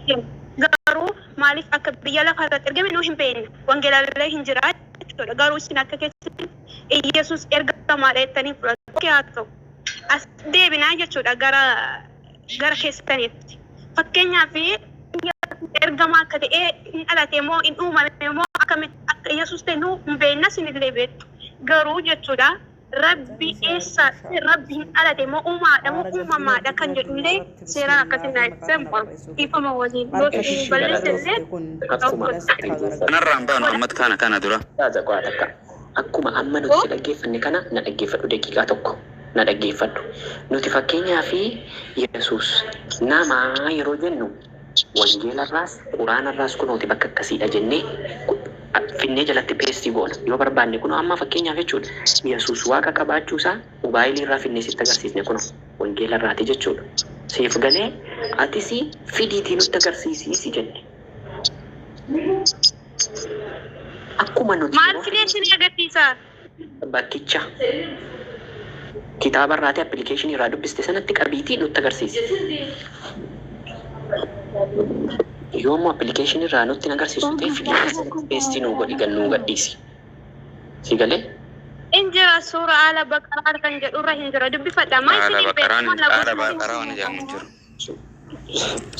Garuu maaliif akka biyya lafaa irratti ergame nu hin beekne. Wangeelaallee hin jira jechuudha. Garuu isin akka keessatti Iyyasuus ergamaadha jettanii fudhattu. Okay, haa ta'u. As deebinaa jechuudha gara keessaniitti. Fakkeenyaaf, ergamaa akka ta'e hin dhalate moo hin uumame moo akkamitti akka Iyyasuus ta'e nu hin beekna, isinillee beektu. Garuu jechuudha, Rabbi eessaa dhufe? Rabbi hin dhalate moo uumaadha moo uumamaadha kan jedhullee seeraan akkasiin naa ibsan dhiifama waliin yoo isin balleesse illee. Akkuma Kanarraa hin baanu Ahmad kana kana dura. Ustaaza qo'aa takka. Akkuma amma nuti si dhaggeeffanne kana na dhaggeeffadhu, daqiiqaa tokko na dhaggeeffadhu. Nuti fakkeenyaa fi Yesuus nama yeroo jennu, wangeelarraas quraanarraas kunooti bakka akkasiidha jennee finnee jalatti paste goona. Yoo barbaanne kunoo amma fakkeenyaaf jechuudha, Yesuus waaqa qabaachuu isaa mobaayilii irraa finnee sitti agarsiisne, kunoo wangeelarraati jechuudha. Siif galee, atis fidiitii nutti agarsiisii si jenne. Akkuma nuti Maal yeroo fidee isin agarsiisa? Bakkicha kitaaba irraati appilikeeshinii irraa dubbiste sanatti qabiitii nutti agarsiisi. Yoo immoo appilikeeshinii irraa nutti hin agarsiistu ta'e, fidiitii jalatti paste nuu godhi, gad nuu gadhiisi. Si galee? Hin jira, suura Aala Baqaraa kan jedhurra hin jira, dubbifadha. Maa Haala isin hin baqaraan beeku haala baqaraa waan jedhamu hin jiru.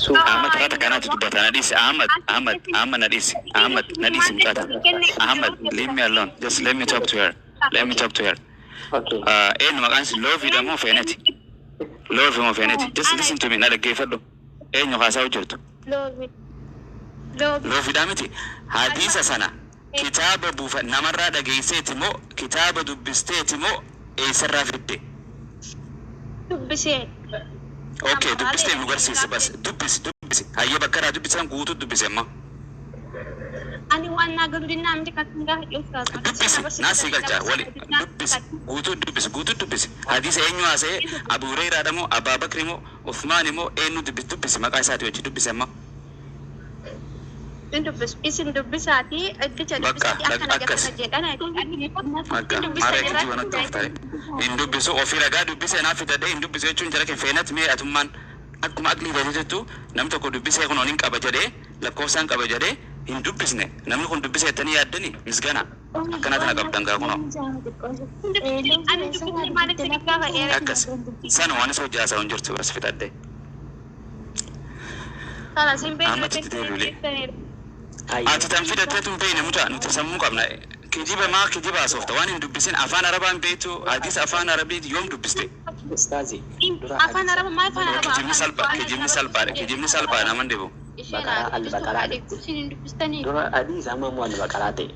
Suura Ahmad mucaa kanaatu dubbata, na dhiisi Ahmad, Ahmad, Ahmad, na dhiisi Ahmad, na dhiisi mucaa tana. Ahmad, leave me alone, just let me talk to her, let me talk to her. Okay. Eenyu maqaan isin, Loofiidha moo Feeneti? Loofi moo Feeneti? Just listen to me, na dhaggeeffadhu. Eenyu haasaa jirtu? Loofi. Loofi. Loofiidha miti? Hadiisa sana kitaaba buufa namarraa dhageesseeti moo kitaaba dubbisteeti moo eessarraa fidde? Dubbisee. Okay, dubbistee nu garsiisi bas. Dubbisi, dubbisi. Hayyee, bakka irraa dubbisan guutuu dubbisi amma. Ani waan naa galu dinnaa miti kan gaafa ustaaz. Dubbisi, naa sii galcha wali, dubbisi guutuu, dubbisi guutuu, dubbisi. Hadiisa eenyu haasa'e? Abu Hureyraadha moo Abbaa Bakri moo Uthmaan moo eenyu? Dubbisi, dubbisi, maqaa isaati wajji dubbisi amma. Hin dubbisu. Isin dubbisaati iddicha Bakka dubbisaati akkana akkas. akkana jedhan. Bakka Dubbistan maaree kijiba irratti natti of ta'e. Hin dubbisu, ofii ragaa dubbise naaf fidadhee hin dubbisu jechuun jara kee. Feenat, mee atummaan akkuma aqlii teetittu, namni tokko dubbisee kun hin qaba jedhee, lakkoofsaan qaba jedhee hin dubbisne, namni kun dubbise jettanii yaaddani? Misgana akkana tana qabdan gaa kunoo. Ani dubbisne maaliif isin gaafa dheere? Akkas sana waan isa hojii haasa'u hin jirtu, bas fixadhe. Kana sin beekne. Amma itti deebi'ulee. Hayyee. Ati tan fidatteetu hin beekne, mucaa, nuti sammuu qabna. Kijiba maa kijiba haasofta? Waan hin dubbisin, afaan arabaa hin beektu, hadiisa afaan arabii yoom dubbiste? Ustaazi, dura Afaan hadiisa Araba maal afaan Arabaa? Kijibni salphaa, kijibni salphaadha, kijibni salphaadha, naman dhibu. Baqaraa, al-baqaraa Isin dura hadiisa, amma immoo al-baqaraa ta'e.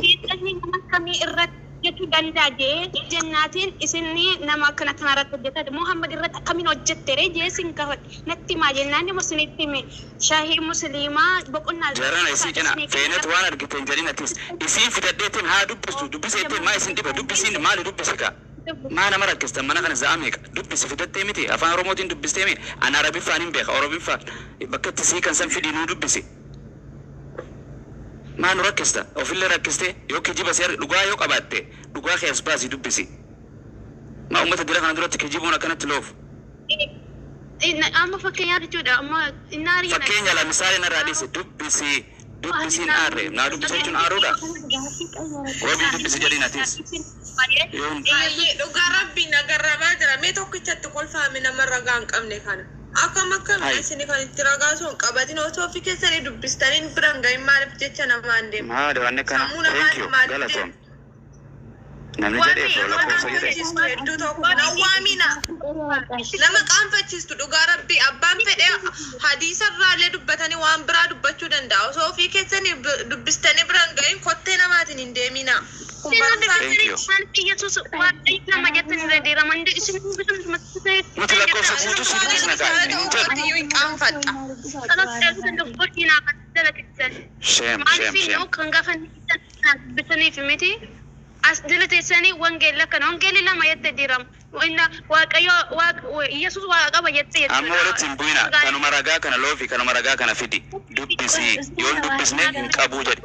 Seexanni nama akkamii irratti hojjechuu danda'a jee jennaatiin, isin nama akkana kana irratti hojjetaa, Muhammad irratti akkamiin hojjette ree jee isin gaafadhe, natti himaa jennaan immoo isinitti hime, Shahii Musliimaa boqonnaa Jarana isii cina Feenet, waan argite hin jedhin atis. Isiin fidadheetiin haa dubbistu, dubbiseettiin maa isin dhiba? Dubbisiin maali, dubbisi kaa. Maa nama rakkistan mana kana za'a meeqa? Dubbisi, fidattee miti, afaan Oromootiin dubbistee mi? Ana Arabiffaan hin beeka, Oromiffaan bakka itti sii kan san fidii nuu dubbisi. Maa nu rakkista? Ofillee rakkiste yoo kijiba si dhugaa yoo qabaatte, dhugaa kee as baasi, dubbisi. Maa ummata dira kana duratti kijibuun akkanatti loof? Amma fakkeenyaaf jechuudha, amma innaari. Fakkeenya la misaali narraa dhiisi, dubbisi, dubbisiin aarre naa dubbisa jechuun aaruudha. Wabii, dubbisi jedhiin atis. Yoon Ayyee, dhugaa rabbii nagarramaa jira. Mee tokkichatti kolfaame nama ragaa hin qabne kana. Akkam akkam Hai. isin kan itti ragaa osoo hin qabatin, osoo ofii keessanii dubbistanii biran gahin, maaliif jecha namaan deemu? Maali wanni kana? Sammuu Thank namaatti you. maaliif Galatoom. deemu? Namni Wabi jedheef nama lakkoofsa jedhe. qaanfachiistu hedduu tokko na waamina. Nama qaanfachiistu dhugaa rabbii, abbaan fedhee hadiisa irraallee dubbatanii waan biraa dubbachuu danda'a. Osoo ofii keessanii dubbistanii biran gahin kottee namaatiin hin deemina. Kun barumsaa Thank you. Yesuus Waaqayyo nama jettan irra deeraman isin Nuti lakkoofsa guutuu si dubbisna kaa hin jedhu. Iyyuu hin qaanfadha. Shame, shame, shame. Kan gaafa dubbisaniif miti as jala teessanii wangeella kana, wangeelli lama jette diram, inna Waaqayyo Yesuus waaqa qaba jette. Amma walitti hin bu'ina. Kanuma ragaa kana loofi, kanuma ragaa kana fidi. Dubbisi. Yoon dubbisne hin qabuu jedhi.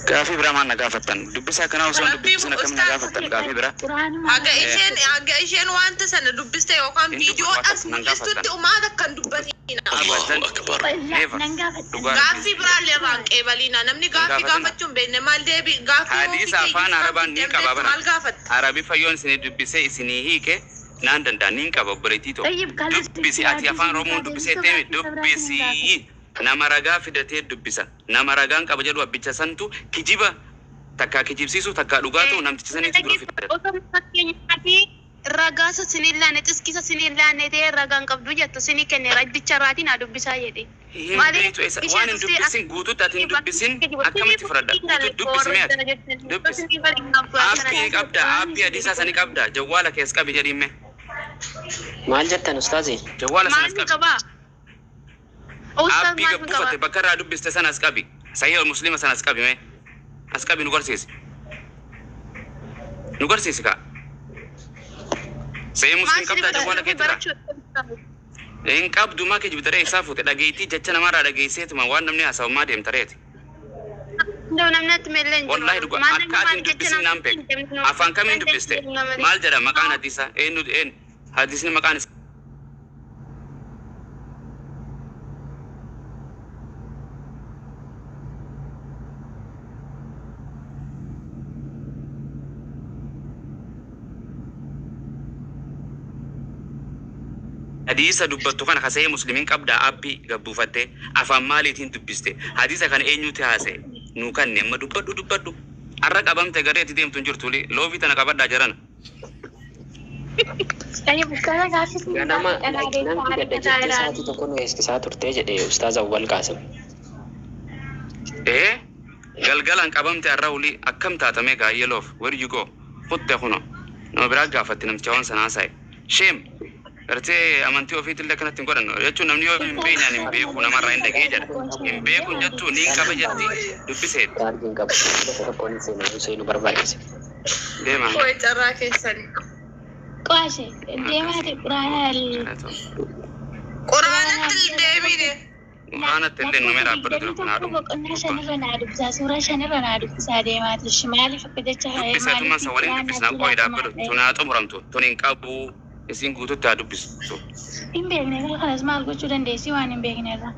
Gaafii biraa maal na gaafattan? Dubbisaa kanaa osoo hin dubbisin akkamiin na gaafattan gaafii biraa? Haga isheen wanta sana dubbiste yookaan Hin viidiyoodhaas dubbatu, nan mul'istutti gaafattan. umaata kan dubbatina. Abadan. Allahu akbar. Never. Nan gaafadha. Dhugaa Gaaffii biraallee irraan qeebaliina. Namni Hin gaaffii gaafatina. gaafachuu hin beekne maal deebi gaaffii ofii Hadiisa afaan keeyyuu Arabaan ni qaba bara. maal gaafatta? Arabi fayyoon isinii dubbisee isinii hiike naan danda'a niin qaba obboleettii tokko. Tayyib kalas Dubbisi ati afaan Oromoon dubbisee teemi dubbisi. Nama ragaa fidatee dubbisa. Nama ragaan qaba jedhu abbicha santu kijiba takkaa kijibsiisu takkaa dhugaatu namticha saniitu dura fidata. Osoo fakkeenyaaf ragaasa sinii laanne xiskisa sinii laanne ta'ee ragaan qabdu jettu sinii kenne raddicha raatiin haa dubbisaa jedhe. Hin beektu eessa waan hin dubbisin guututti ati hin dubbisin akkamitti fudhadha? Guututti dubbisi mee ati dubbisi. Aappii qabda aappii hadiisaa sani qabda jawwaala kees qabi jedhiin mee Maal jettan ustaazi? jawwaala Maal sanas ni qabi. qabaa? Ustaaz Aappii maal ni gabbuufatte qabaa? bakka irraa dubbiste sana as qabi. Sahih muslima sana as qabi mee. As qabi nu garsiisi. Nu garsiisi kaa. Sahih Maal muslim sini qabdaa jawwaala barachuu keetirraa. barachuu Hin qabdu maa kijibda ree isaa fuute dhageettii jecha namarraa dhageesseetuma waan namni haasa'u maa deemta reeti. Ndoo namni atti meellee hin jiru. Wallaahi dhugaa Maal akka namni ati maal hin jecha dubbisin naan namni beeku. hin deemnu. Afaan kamiin dubbiste? Maal jedha maqaan hadiisaa? Eenyu eenyu? Hadiisni maqaan isaa. Hadiisa dubbattu kana kasa'ee muslimiin qabdaa aappii gabbuufattee afaan maaliitiin dubbiste hadiisa kana eenyuti haasa'e nuu kanne amma dubbadhu dubbadhu har'a qabamte gareetti deemtu hin jirtu loofii tana qabadhaa jarana. Tayyib ustaaza gaaffii sinii Ganama gaafadha naa nan deebisaa fidadha argataa jettee ilaali. sa'aatii tokko nu eegsisaa turtee jedhe ustaaz Awwal Qaasim. Ee galgalaan qabamte har'a ulii akkam taatamee gaayyee loof where you go kutte kuno nama biraa gaafatti namticha waan sana haasa'e sheem gartee amantii ofiitillee akkanatti hin godhannu jechuun namni yoo hin beekne ani hin beeku namarraa hin dhagee jedha hin beeku jettu niin qaba jetti dubbiseet Chaarjiin qabu. Bakka tokkoon seenuu seenuu barbaachise. deema. Wayi carraa keessanii. Qo'ashe deemaati quraana Quraanatti hin deebine. Quraanatti illee nu mee dhaabbatu dura kun haadhumu. Boqonnaa shanirra naa dubbisaa suuraa shanirra naa dubbisaa deemaati. Maaliif akka jecha Dubbisatuma isa waliin dubbisnaa qo'ee dhaabbatu tun haa xumuramtu tun hin qabu isin guututti haa dubbistu. Hin beekne gara kanas maal gochuu dandeessi waan hin beekne irraa.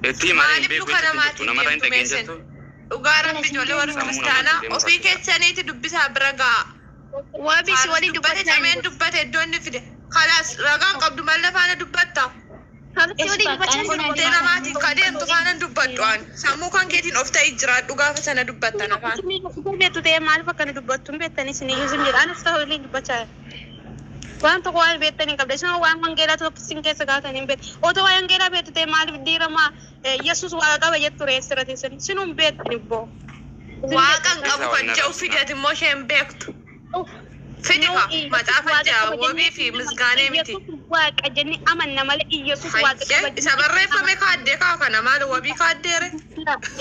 Itti himaa hin Maaliif beeku luka jetti jirtu namaatiin namarraa hin deemtu dhageen meeseen? jettu. Dhugaa rabbi ijoollee warra Sammuu kiristaanaa namaatiin deemu ofii rakkisa. keessaniiti dubbisaa bira ga'a. Waabisi Faaris waliin dubbate dubbachaa cameen dubbate iddoo inni fide. Kalaas ragaan qabdu malee faana dubbatta. Kalsi waliin dubbachaa Isin Kottee namaatiin ka deemtu faana dubbadhu ani. Sammuu kan keetiin of ta'ii jiraadhu gaafa sana dubbattan afaan. Beektu ta'ee maaliif akkana dubbattu hin beektanii isin iyyuu isin jedha. Anis ta'u waliin dubbachaa jira. Waan tokko waan beektanii hin qabda. Isin waan wangeelaa tokko isin keessa kaatanii hin beektu. Otoo waan wangeelaa beektu ta'e maaliif diirama Yesuus waaqa qaba jettu reessira teessan. Isin hin beektan ibboo. Waaqa hin qabu kan jedhu fideet immoo isheen beektu. Fidi ka macaafa ja'a wabii fi misgaanee miti. Yesuus waaqa jennee amanna malee Yesuus waaqa Hayyee qaba isa barreeffame kaaddee kaa kana maal wabii kaaddeere?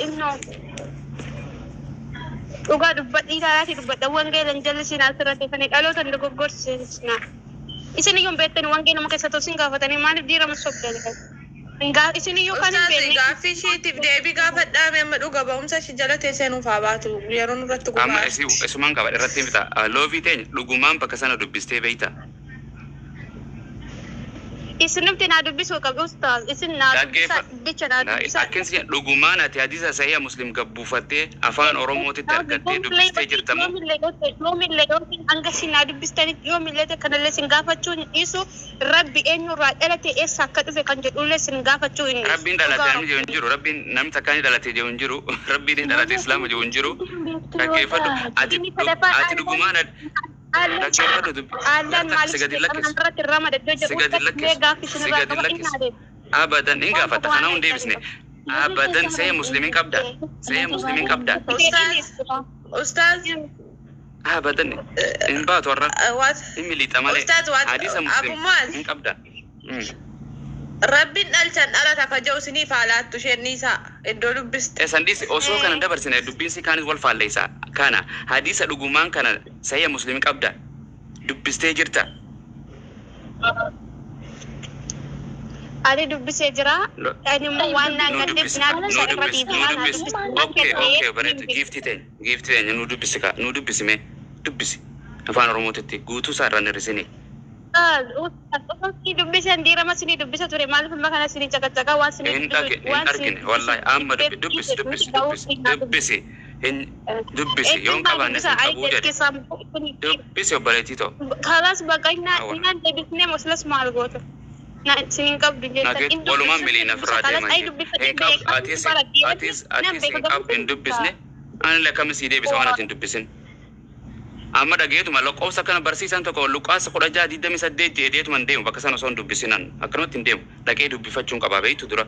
Innoo. Dhugaa dubbadhii ilaalaati dubbadha. Wangeela hin jallisin asirra teessanii dhaloota hin dogoggorsiisna. Isin iyyuu hin beektani wangeeluma keessa osoo isin gaafatanii maaliif diirama sobdanii? Isin iyyuu kan hin Ustaazi beekne. gaaffii ishiitiif deebii gaafadhaame amma dhuga ba'umsa ishii jala teessee nuuf haa baatu yeroo nurratti Amma gubaa. isumaan qaba irratti hin fita. Loofii teenya dhugumaan bakka sana dubbistee beekta. Isinumti naa dubbisuu qabu ustaaz. Isin naa dubbisaa bicha naa dubbisaa. Akkansi dhugumaan ati hadiisa sahiha muslim gabbuufattee afaan oromootitti argattee dubbistee jirtamoo Yoomillee yoo ta'e yoomillee yoo ta'e hanga isin naa dubbistanitti yoomillee ta'e kanallee isin gaafachuu hin dhiisu rabbi eenyurraa dhalate eessa akka dhufe kan jedhullee isin gaafachuu hin dhiisu. Rabbiin dhalate namni jiru hin jiru rabbiin namni takka ni dhalate jiru hin jiru rabbiin ni dhalate islaama jiru hin jiru dhaggeeffadhu ati Inni sadaffaa ati dhugumaan dhaggeeffadhu dubbi Allaan garta si maaliif gadi lakkisu irratti ramada iddoo si jedhu gadi illee lakkisu gaaffii si isinirraa gadi qaba inni lakkisu adeema. abadan hin gaafatta kana hin deebisne abadan see muslimiin qabda see muslimiin qabda Ustaaz Ustaaz abadan hin baatu warra waat hin miliixa malee Ustaaz waat hadiisa muslim Abu Muaz hin qabda. Rabbiin dhalchan dhalata ka jedhu isiniif haa laattu isheen dhiisaa iddoo dubbiste. Esan dhiisi osoo kana dabarsine dubbiin si kaanis wal faalleessa kana hadiisa dhugumaan kana sahiha muslimin qabda dubbistee jirta. Ani dubbisee jira. Ani immoo waan naan Nu galleef dubbisi naa nu dubbisa irra dubbisi nu deebi'aa naa dubbisi. dubbisa. Naan Okay gallee okay bareedu giiftii teenya nu dubbisi ka nu dubbisi mee dubbisi afaan oromootitti guutuu isaa irraan hir'isini. Osoo dubbisan diirama sinii dubbisa ture, maaliif amma kana sinii caqacaqaa waan sinii Hin dhage dubbisu hin waan sinii argine wallahi amma dubbisu dubbisi dubbeef dubbisi nuti dubbisi ga'uu dubbisi hin dubbisi yoon Eenyummaa qabaanne dubbisa hin ay qabuu jedhe keessaa dubbisi obboleettii ta'u. Kalas bakka Awwa. Innaan deebisnee moslas maal goota? Na sinin qabdu jettan Nagee in walumaan dubbisa miliina dubbisa ofirraa kalas deeman ay jee. dubbifadhe Hin qabdu beekaa atis bara atis nan atis beeka hin qabdu garuu hin dubbisa. dubbisne ani lakkami sii deebisa waan ati hin dubbisin. Amma dhageetuma lakkoofsa kana barsiisaan tokko Luqaasa 16:28 jedheetuma hin deemu bakka sana osoo hin dubbisinan akkanumatti hin deemu, dhaqee dubbifachuun qabaa beektu dura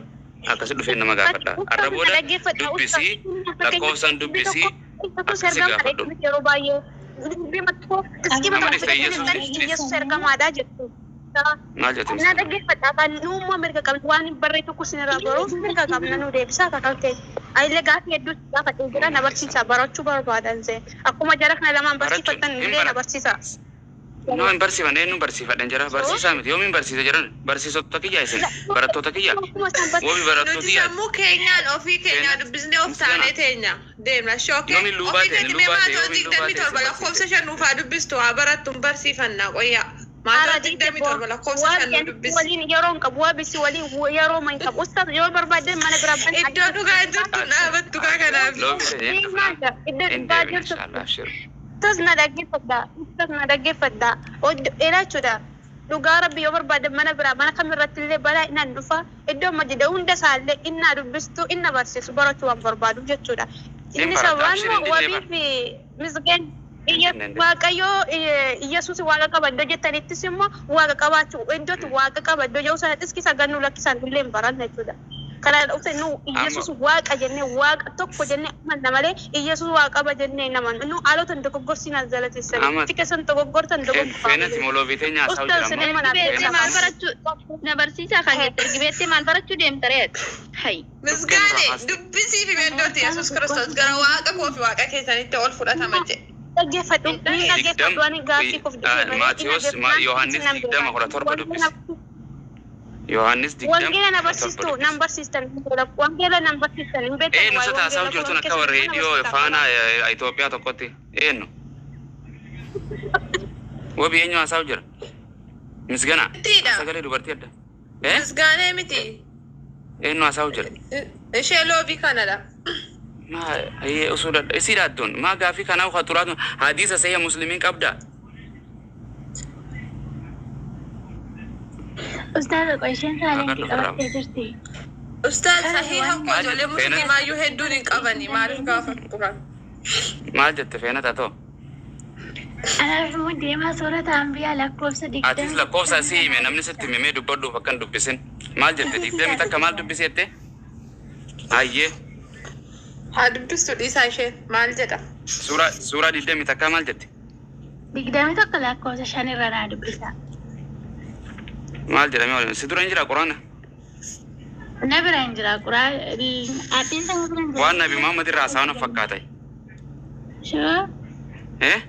akkasi dhufeen nama gaafadha. Arra Ustaas na booda dhaggeeffadha ustaas dubbisii fakkeenyaaf lakkoofsaan dubbii dubbisii tokko tokkos akkasi ergamaadha gaafadhu. jechuun yeroo baay'ee dubbii tokko iskima Nama tokko dhifte fudhatanii Yesuus jettanii dhiftis Iyyasuus ergamaadha jettu. Maal jette Na miskiina? dhaggeeffadha afaan nuummoo mirga qabna waan hin barree tokko isinirraa baruuf mirga qabna nu deebisaa kakal ta'e. Ayillee gaafii hedduu gaafadhee jira na barsiisa barachuu barbaadan see akkuma jara kana lamaan Barachuun barsiifattan hin illee na barata. barsiisa. No hin barsiifan eenyuun barsiifadhan jira barsiisaa miti yoomiin barsiisa jedhan barsiisota kiyya isin barattoota kiyya Akkuma isaan wobi barsiisan. barattoota Nuti kiyya sammuu keenyaan ofii keenyaa Seenat dubbisnee of misgana taanee teenya deemna shookee yoomiin luubaa ofii ta'e keetti mee luubaa ta'e maatoo yoomiin luubaa digdamii ta'e isin torba lakkoofsa barsiise. shan nuufaa dubbistu haa barattu hin barsiifannaa qoyyaa Haara maatoo dhiite digdamii boo torba lakkoofsa waan shan nu jedhan dubbisi. waliin yeroo hin qabu waa bisi waliin yeroo hin qabu ustaas yoo barbaadde mana biraa ban Iddoo dhugaa jirtu hin dhaabattu kaa kanaaf. Loobi ta'e hin dhufna Iddoo hin dhugaa deebina jirtu inshallah abshir. Ustaas na dhaggeeffadha ustaas na dhaggeeffadha jechuudha dhugaa rabbi yoo barbaadde mana biraa mana kamirratti illee balaa inaan dhufa iddoo majjida hunda isaallee innaa dubbistu inna barsiisu barachuu waan barbaadu jechuudha. Hin Inni baratta sababaan abshir hin immoo dinnee wabii bara. fi misgeen Hin Iyya dinnee hin dinnee. Waaqayyoo Iyyasuus waaqa qaba iddoo jettanittis immoo waaqa qabaachuu iddootti waaqa qaba iddoo jedhu sanattis kisa gannuu lakkisan illee hin baranne jechuudha. Kana dhufte nu Amma Iyyasuus waaqa jennee waaqa tokko jennee amanna malee Iyyasuus waaqa qaba jennee naman nu haalota dogoggorsiin as jalatissani. Amma Itti keessan dogoggortan dogoggorfaa feenati malee. moloobii teenya haasa'u Ustaas jira sinii ammoo mana Ergi beektee feenati maal barachuu na barsiisaa kan jette ergi beektee maal barachuu deemta reet? Hay. dhukkee nurraa Misgaane kaaste. dubbisii fi meddootti Yesuus Kiristoos gara waaqa koo fi waaqa keessanitti ol fudhatama jedhe. Dhaggeeffadhu Hin ni ta'e. dhaggeeffadhu Digdam ani gaaffii kof dhufee malee inni Maatiyos dhaggeeffannaan Yohaannis nan 20 beekaa. 17 dubbisi. Yohaannis 20 Wangeela na 17 barsiistu nan dubbisi. barsiistan wangeela nan barsiistan hin beektan Eenyu waa'ee isa taasaa wangeela jirtu kun akka keessatti mana reediyoo barsiisaa faanaa qaba. Itoophiyaa tokkotti eenyu? Wabi eenyu haasaa jira? Misgana Mitiidha. sagalee dubartii adda. Eh? Misgaanee miti. Eenyu haasaa jira? Ishee loobii kanadha. Maa osoo dadha isii dhaadduun maa gaafii kanaa uka turaatu hadiisa sayya muslimiin qabda. Ustaaza qoy isheen saalentii Agarra ofirraa. qabattee jirti. Ustaaz Kana sahiha waan koo Maal ijoollee jette feenat? musliimaayyuu hedduun hin qabani maaliif gaafattu kan? Maal jette feenat haa ta'u? Anaaf immoo deemaa soorata ambiyaa lakkoofsa Atis digdamii lakkoofsa shan sii hime irra namni sitti himee dubbadhuuf akkan dubbisin. Maal jette digdamii takka maal dubbisi jette? Hayyee Haa dubbistu dhiisaa isheen maal jedha? suuraa 21 maal jette? 21 lakkoofsa shan irra naa dubbisa. Maal jedhamee waliin si dura hin jira quraana? Na bira hin jira quraa aappiin sana bira hin jira. Waan Nabi Muhammad irraa haasa'an fakkaata. Shoo Eh?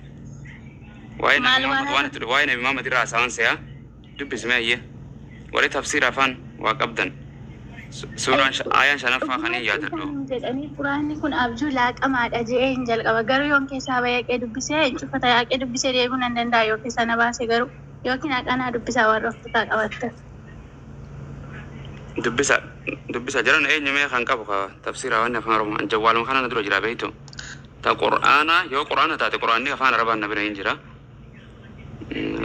Waa'ee Nabi maal Muhammad waan waan itti waa'ee Nabi Muhammad irraa haasa'an se'a dubbismee hayyee. Warri tafsiira afaan waa qabdan. Suuraan ayaan shanaffaa kan hin Dhugumatti yaadadhu. isaan jedhanii quraanni kun abjuu laaqamaadha jedhee hin jalqaba. Garuu yoon keessaa bayaqee dubbisee hin cufata yaaqee dubbisee deebi'uu nan danda'a yoo keessaa na baase garuu yookiin haqanaa dubbisaa warra of kutaa qabatte. Dubbisa dubbisa jiran eenyu mee kan qabu ka tafsiira waan afaan Oromoo jawwaaluma kana na dura jira beektu. Ta qur'aana yoo qur'aana taate qur'aanni afaan Arabaan na bira hin jira.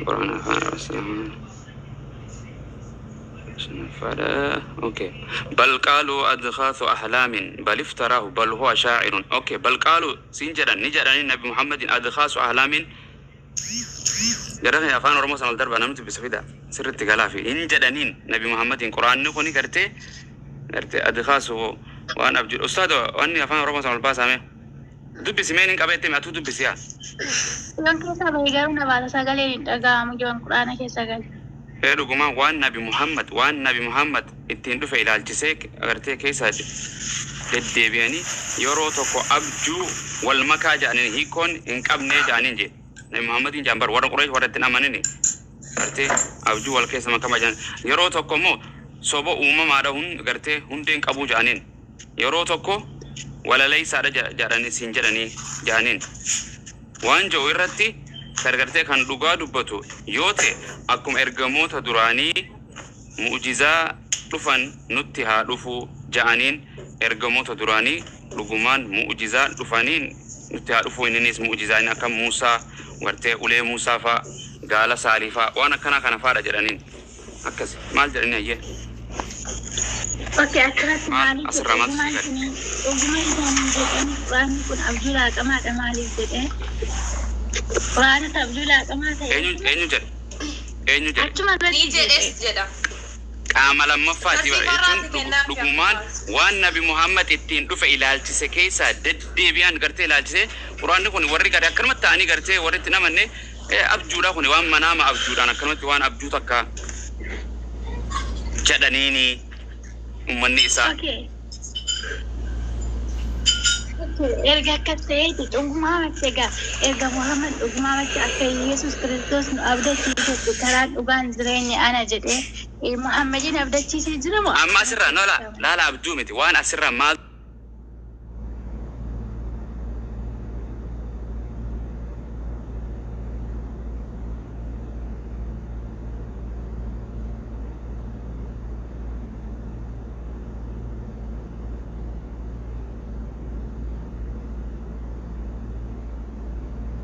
Qur'aana afaan Arabaa. Shanaffaadha. Okay. بل قالوا أضغاث أحلام بل افتراه بل هو شاعر. Okay. بل قالوا siin jedhan ni jedhanii Nabi Muhammadin أضغاث أحلام gara afaan Oromoo sana ol darbaa namni dubbisa fida sirriitti galaa fi hin jedhaniin Nabi Muhammadin quraanni kuni gartee أضغاث waan abjuu ustaada wanni afaan Oromoo sana ol baasaame dubbisi meen hin qabeette atuu dubbisi yaa. Yoon keessaa bahee garuu na baasa sagaleen hin dhaga'amu yoon quraana keessa gale. Ee dhugumaan waan Nabi Muhammad ittiin dhufe ilaalchisee gartee keessa deddeebi'anii yeroo tokko abjuu wal makaa jedhaniin hiikoon hin qabnee jedhaniin jedhe. Nabi Muhammadiin jedhan bar warra Quraysh warra ittiin amanini gartee abjuu wal keessa makamaa jedhan yeroo tokko immoo soba uumamaadha hun gartee hundeen qabuu jedhaniin yeroo tokko walaleeysaadha jedhanii siin jedhanii jedhaniin waan jedhu irratti Kan gartee kan dhugaa dubbatu yoo ta'e akkuma ergamoota duraanii mu'jizaa dhufan nutti haa dhufu ja'aniin, ergamoota duraanii dhugumaan mu'jizaa dhufaniin nutti haa dhufu. Inninis mu'jizaan akka Muusaa gartee ulee Muusaa faa, gaala saalii faa, waan akkanaa kana faadha jedhaniin. Akkas maal jedhanii ayyee? Okay, akkanatti Maal maaliif asirraa jedhe maaltu dhugumaan si gale? isin dhuguma isaanii jedhanii Quraanni kun abjuu laaqamaadha maaliif jedhee? Quraanota abjuu laaqamaa ta'e Eenyu eenyu jedhe? Eenyu jedhe? Achuma Ni irratti jedhes jedhe. jedha. Qaama lammaffaati bara Tartiiba jechuun irraati kennaaf dhugumaan waan Nabi Muhammad ittiin dhufe ilaalchise keessaa deddeebi'an gartee ilaalchise Quraanni kun warri gari akkanumatti ta'anii gartee warri itti namanne abjuudha, kun waan manaama abjuudhaan akkanumatti waan abjuu takka jedhaniini ummanni isaa. Okay. Erga akkas ta'eeti dhugumaamatti, egaa erga Muhammad dhugumaamatti akka Yesus Kiristoos nu abdachiisetti karaan dhugaan jireenya ana jedhee Muhammadin abdachiisee jira moo? Amma asirraa no laala, abjuu miti, waan asirraa maal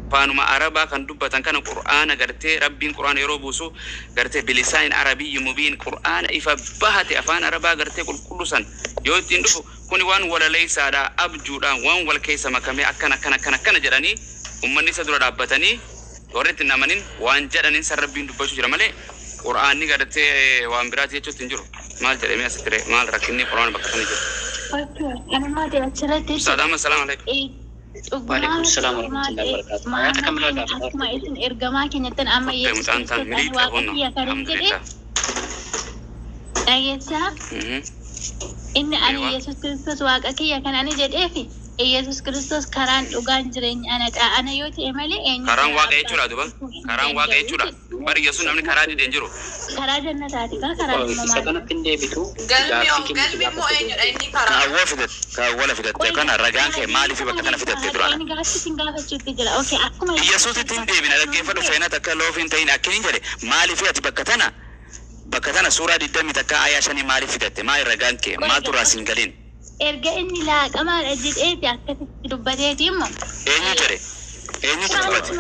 afaanuma Arabaa kan dubbatan kana Qur'aana gartee Rabbiin Qur'aana yeroo buusu gartee بلسان عربي مبين, Qur'aana ifa bahate afaan Arabaa gartee qulqullu san yoo ittiin dhufu, kuni waan walaleeysaadha, abjuudhaan waan wal keessa makamee akkana akkana akkana akkana jedhanii ummanni isa dura dhaabbatanii warri itti namanin waan jedhaniin san Rabbiin dubbachuu jira malee Qur'aanni gartee waan biraati jechuutti hin jiru. Maal jedhamee asitti ree? Maal rakkinni Qur'aana bakka kana jiru? Okay, kanummaa ta'e achirratti Ustaad Ahmad, salaam alaikum. وعليكم السلام ورحمة الله وبركاته. آيات كم Muhammad ragaa akkuma isin ergamaa keenyattan amma Kottee Yesus mucaan taan Kiristoos ani miliixa Waaqa hunno. kiyya kan jedhe Alhamdulillah. dhageessaa. Inni ani Eewa. Yesus Kiristoos Waaqa kiyya kan ani jedheefi Yesus Kiristoos karaan dhugaan jireenya anadha. Ana yoo ta'e malee eenyu Karaan karaa Waaqa abbaa jechuudha duba. dhufuu hin Karaan Waaqa danda'u jechuudha. jedhe. Bari Yesuus namni karaa dide hin jiru. Karaa jannataati kaa karaa Isa uumamaa. kanatti hin deebitu. Galmi Gaaffii keenya galmi immoo gaafatte eenyudha inni karaa? Kaawwa fidatte, kaawwala fidatte kana ragaan kee maaliif bakka kana fidatte duraana? Inni gaaffii sin gaafachuutti jira. Okay, akkuma Yesuusitti hin deebina, dhaggeeffadhu. Seenaa takka loofiin ta'in akkin hin jedhe, maaliif ati bakka tana suuraa 21 ayaa 5 maaliif fidatte? Maal ragaan kee? Maaltu irraa siin galiin? Erga inni laaqamaadha jedheeti akkasitti dubbateeti immoo. Eenyu jedhe? Eenyutu dubbate?